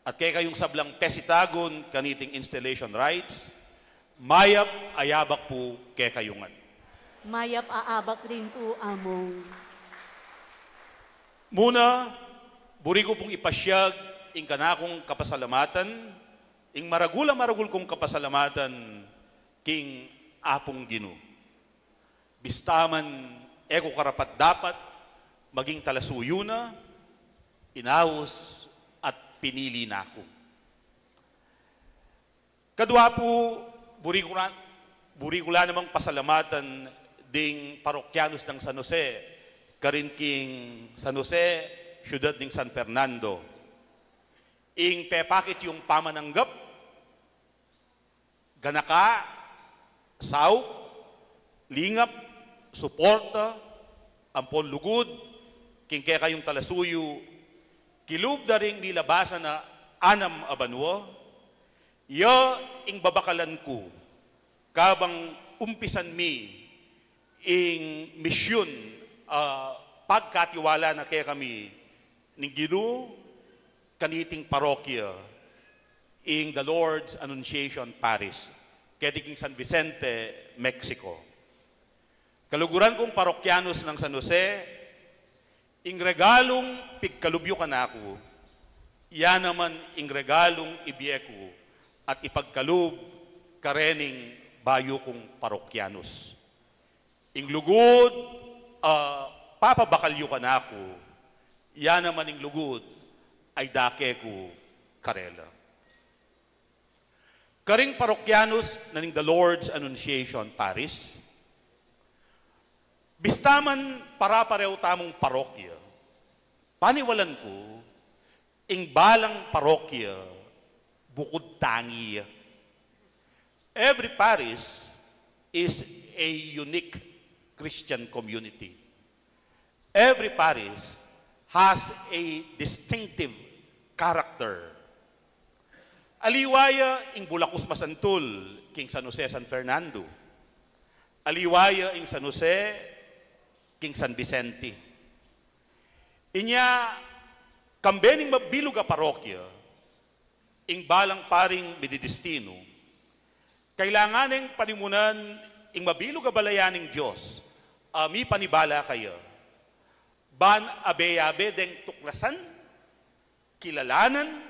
at kekayung sablang pesitagun kaniting installation rites, mayap a abak pu kekayu ngan. Mayap a abak rin pu, Among. Muna, buri ku pung ipasiag ing kanakung kapasalamatan, ing maragul a maragul kung kapasalamatan king Apung Ginu. Bista man e ku karapat-dapat maging talasuyu na, inaus at pinili na ku. Kadua pu, buri ku la, buri ku la namang pasalamatan ding parokyanus nang San Jose, karin king San Jose, siyudad ning San Fernando. Ing pepakit yung pamananggap, ganaka, saup, lingap, suporta, ampon lugud, king kekayung talasuyu, kilub da ring milabasan a anam a banua, ya ing babakalan ku, kabang umpisan mi ing misyun, ah, pagkatiwala na kekami ning Ginu kaniting parokya, ing The Lord's Annunciation Parish, keti king San Vicente, Mexico. Kaluguran kung parokyanus nang San Jose, ing regalung pigkalub yu kanaku, ya naman ing regalung ibie ku at ipagkalub karening bayu kung parokyanus. Ing lugud a papabakal yu kanaku, ya naman ing lugud a idake ku karela. Karing parokyanus na ning The Lord's Annunciation Parish, bista man pare-parehu tamung parokya, paniwalan ku, ing balang parokya bukud tangi ya. Every parish is a unique Christian community. Every parish has a distinctive character. Aliwa ya ing Bulakus Masantul king San Jose, San Fernando. Aliwa ya ing San Jose king San Vicente. Inya, kambe ning mabilug a parokya, ing balang paring mididistinu, kailangan neng panimunan ing mabilug a balayan ning Dios a mipanibala kaya, ban abe-abe deng tuklasan, kilalanan,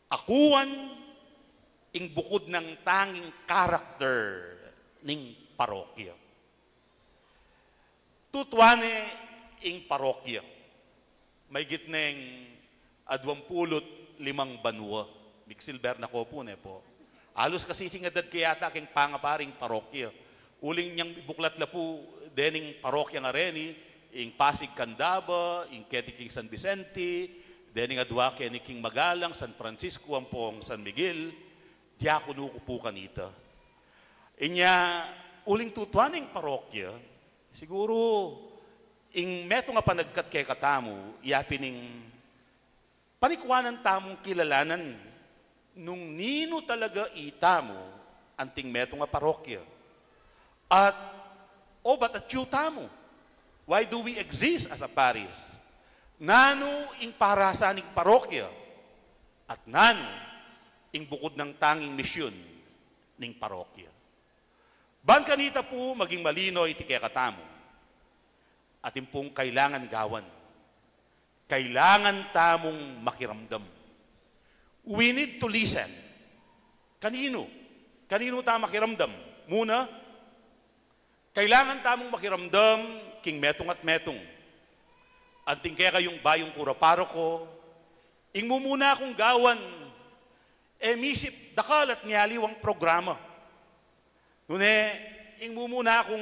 akuan, ing bukud nang tanging karakter ning parokya. Tutuan ne ing parokya. Maygit neng aduang pulu't limang banua. Mig-silver na ko pu, ne pu. Alus kasi singad ke yata king pangapari ing parokya. Uling inyang buklat la pu dening parokya ngeni, ing Pasig Candaba, ing keti king San Vicente, dening adua keni king Magalang, San Francisco, ampong San Miguel, diakonu ku pu kanita. Inya, uling tutuan ne ing parokya, siguru, ing metung a panagkat kekatamu, yapin ing panikuanan tamung kilalanan nung ninu talaga itamu anting metung a parokya. At, o ba't atyu tamu? Why do we exist as a parish? Nanu ing parasan ning parokya? At nanu ing bukud nang tanging misyun ning parokya? Ban kanita pu maging malino iti kekatamu, atin pung kailangan gawan. Kailangan tamung makiramdam. We need to listen. Kaninu? Kaninu ta makiramdam? Muna, kailangan tamung makiramdam king metung at metung. Anting kekayung bayung kura paroko, ing mumuna kung gawan, e misip dakal at mialiwang programa. Nune, ing mumuna kung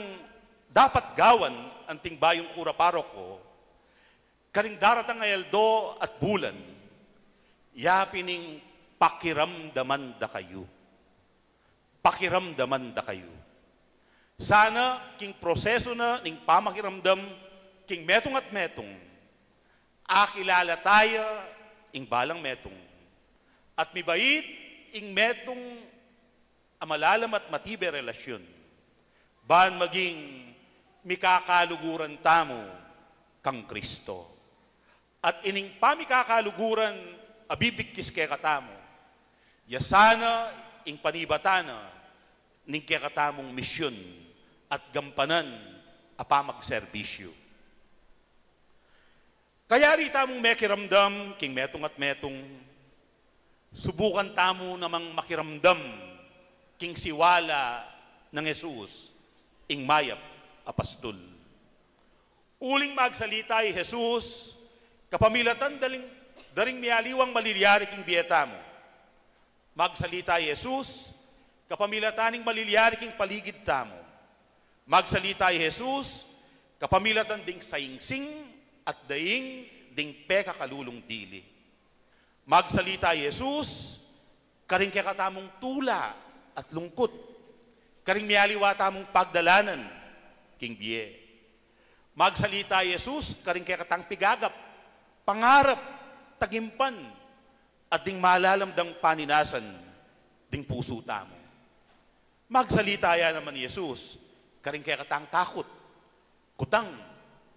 dapat gawan anting bayung kura paroko, karing daratang a aldo at bulan, yapin ing pakiramdaman da kayu. Pakiramdaman da kayu. Sana king prosesu na ning pamakiramdam king metung at metung, akilala taya ing balang metung. At mibait ing metung a malalam at matibe a relasyun, ban maging mikakaluguran tamu kang Kristo. At ining pamikakaluguran a bibikkis kekatamu, ya sana ing panibatan na ning kekatamung misyun at gampanan a pamagserbisyu. Kayari tamung mekiramdam king metung at metung, subukan tamu namang makiramdam king siwala nang Jesus, ing mayap a pastul. Uling magsalita i Jesus kapamilatan daring, daring mialiwang malilyari king bie tamu. Magsalita i Jesus kapamilatan ning malilyari king paligid tamu. Magsalita i Jesus kapamilatan ding saingsing at daing ding pekakalulung dili. Magsalita i Jesus karing kekatamung tula at lungkut, karing mialiwa tamung pagdalanan king bie. Magsalita i Jesus karing kekatang pigagap, pangarap, tagimpan, at ding malalam dang paninasan ding pusu tamu. Magsalita ya naman i Jesus karing kekatang takut, kutang,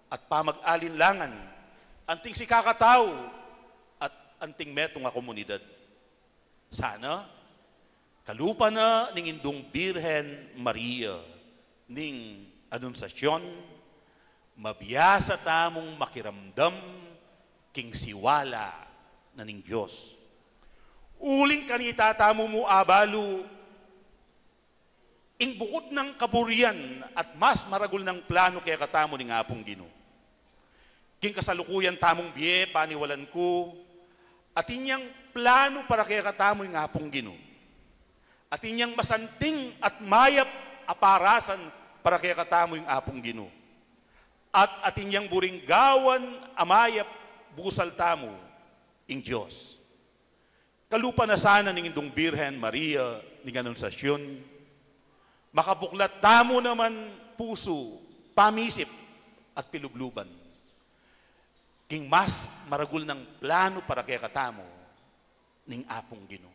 at pamag-alinlangan anting sikakatau at anting metung a komunidad. Sana, kalupa na ning Indung Birhen Maria ning Anunciacion, mabiasa tamung makiramdam king siwala na ning Dios. Uling kanita tamu mu abalu ing bukud nang kaburian at mas maragul nang planu kekatamu ning Apung Ginu. King kasalukuyan tamung bie, paniwalan ku, atin yang planu para kekatamu ing Apung Ginu. Atin yang masanting at mayap a parasan para kekatamu ing Apung Ginu. At atin yang buring gawan a mayap busal tamu ing Dios. Kalupa na sana ning Indung Birhen Maria ning Anunciacion, makabuklat tamu naman pusu, pamisip, at pilubluban king mas maragul nang planu para kekatamu ning Apung Ginu.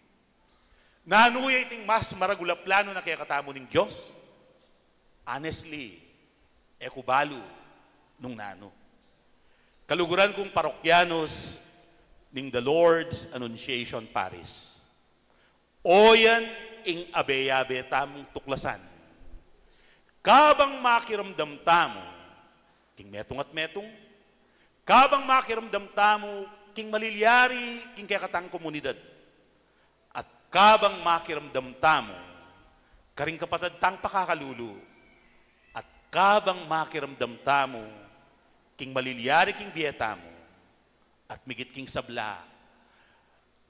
Nanu ya iting mas maragul a planu na kekatamu ning Dios? Honestly, e ku balu nung nanu. Kaluguran kung parokyanos ning The Lord's Annunciation Parish. Oyan ing abe-abe tamung tuklasan. Kabang makiramdam tamu king metung at metung, kabang makiramdam tamu king malilyari king kekatang komunidad, at kabang makiramdam tamu karing kapatad tang pakakalulu, at kabang makiramdam tamu king malilyari king bie tamu, at migit king sabla,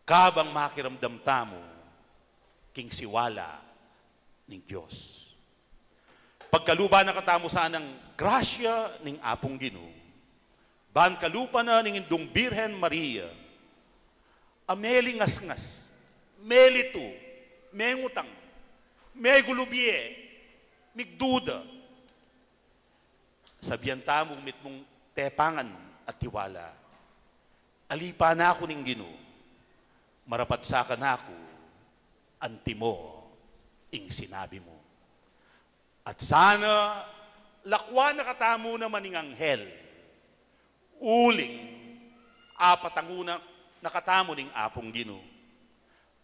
kabang makiramdam tamu king siwala ning Dios. Pagkaluban na katamu sanang grasya ning Apung Ginu, ban kalupa na ning Indung Birhen Maria, a meli ngasngas, meli tu, mengutang, megulubie, migduda. Sabian tamu mitmung tepangan at tiwala. Alipan na ku ning Ginu, marapat sa kanaku, antimo ing sinabi mu. At sana, lakwan na katamu na man ning anghel, uling apatangu na, na katamu ning Apung Ginu.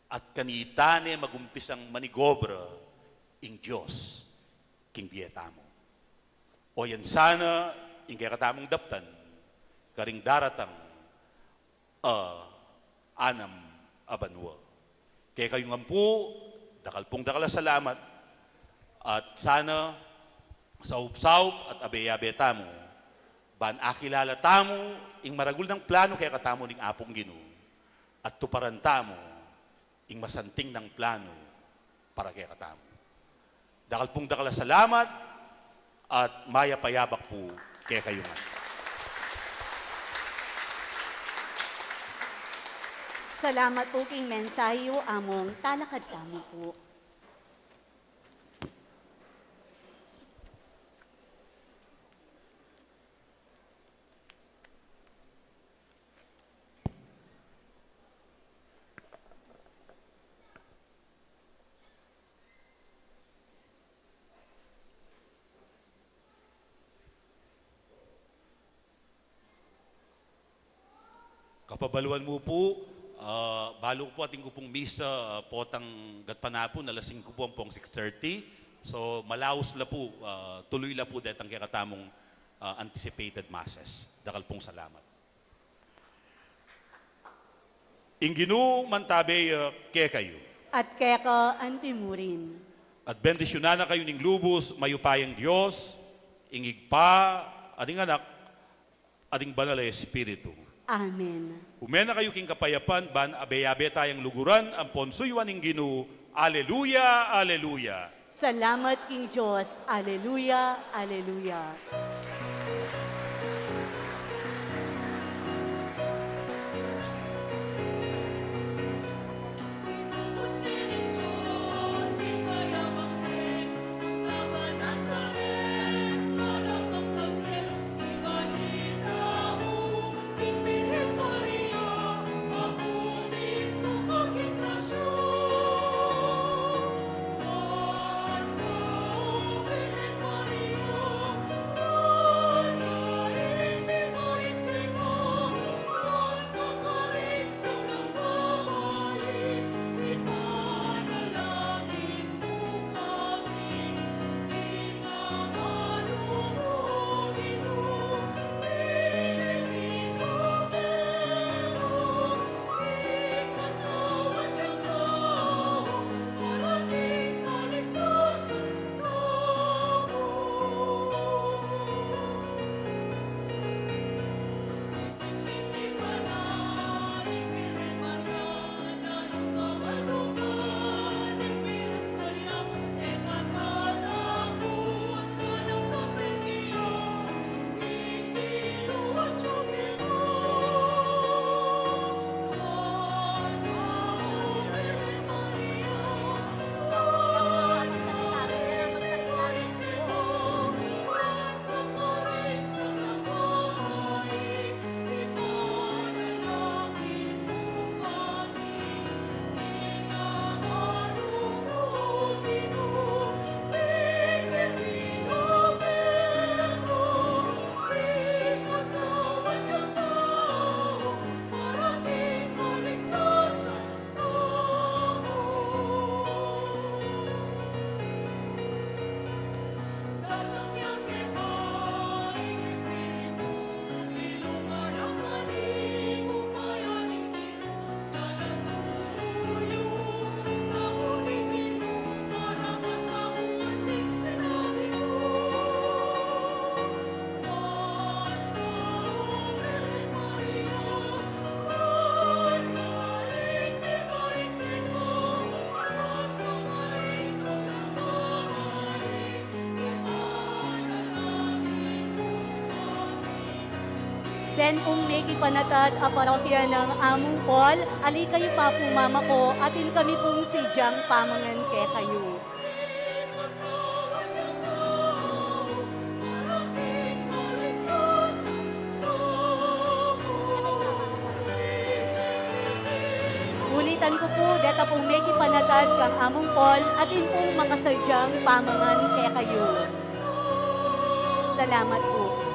At kanita ne magumpisang manigobra ing Dios king bie tamu. Oyan sana ing kekatamung daptan karing daratang a anam a banua. Kekayu ngan pu, dakal pung dakal a salamat, at sana saup-saup at abe-abe tamu, ban akilala tamu ing maragul nang planu kekatamu ning Apung Ginu, at tuparan tamu ing masanting nang planu para kekatamu. Dakal pung dakal a salamat at mayap a yabak pu kekayu ngan. Salamat pu king mensahe yu, Among. Talakad tamu pu. Kapabaluan mu pu, ah, balu ku pu atin ku pung misa, ah, potang gatpanapun, alas singku pu ampong six thirty. So, malaus la pu, ah, tuluy la pu detang kekatamung, ah, anticipated masses. Dakal pung salamat. Ing Ginu mantabe ya kekayu. At keka antimurin. At bendisyunan na kayu ning lubus mayupayang Dios, ing Ibpa, at ing Anak, at ing Banal a Espiritu. Amen. Ume na kayu king kapayapan, ban abe-abe tayang luguran ampon suyuan ing Ginu. Aleluya, aleluya. Salamat king Dios. Aleluya, aleluya. Atin pung mekipanatad a parokya nang Among Paul, ali kayu pa pung mamako, atin kami pung sadyang pamangan kekayu. Ulitan ku pu, deta pung mekipanatad kang Among Paul, atin pung makasadyang pamangan kekayu. Salamat pu.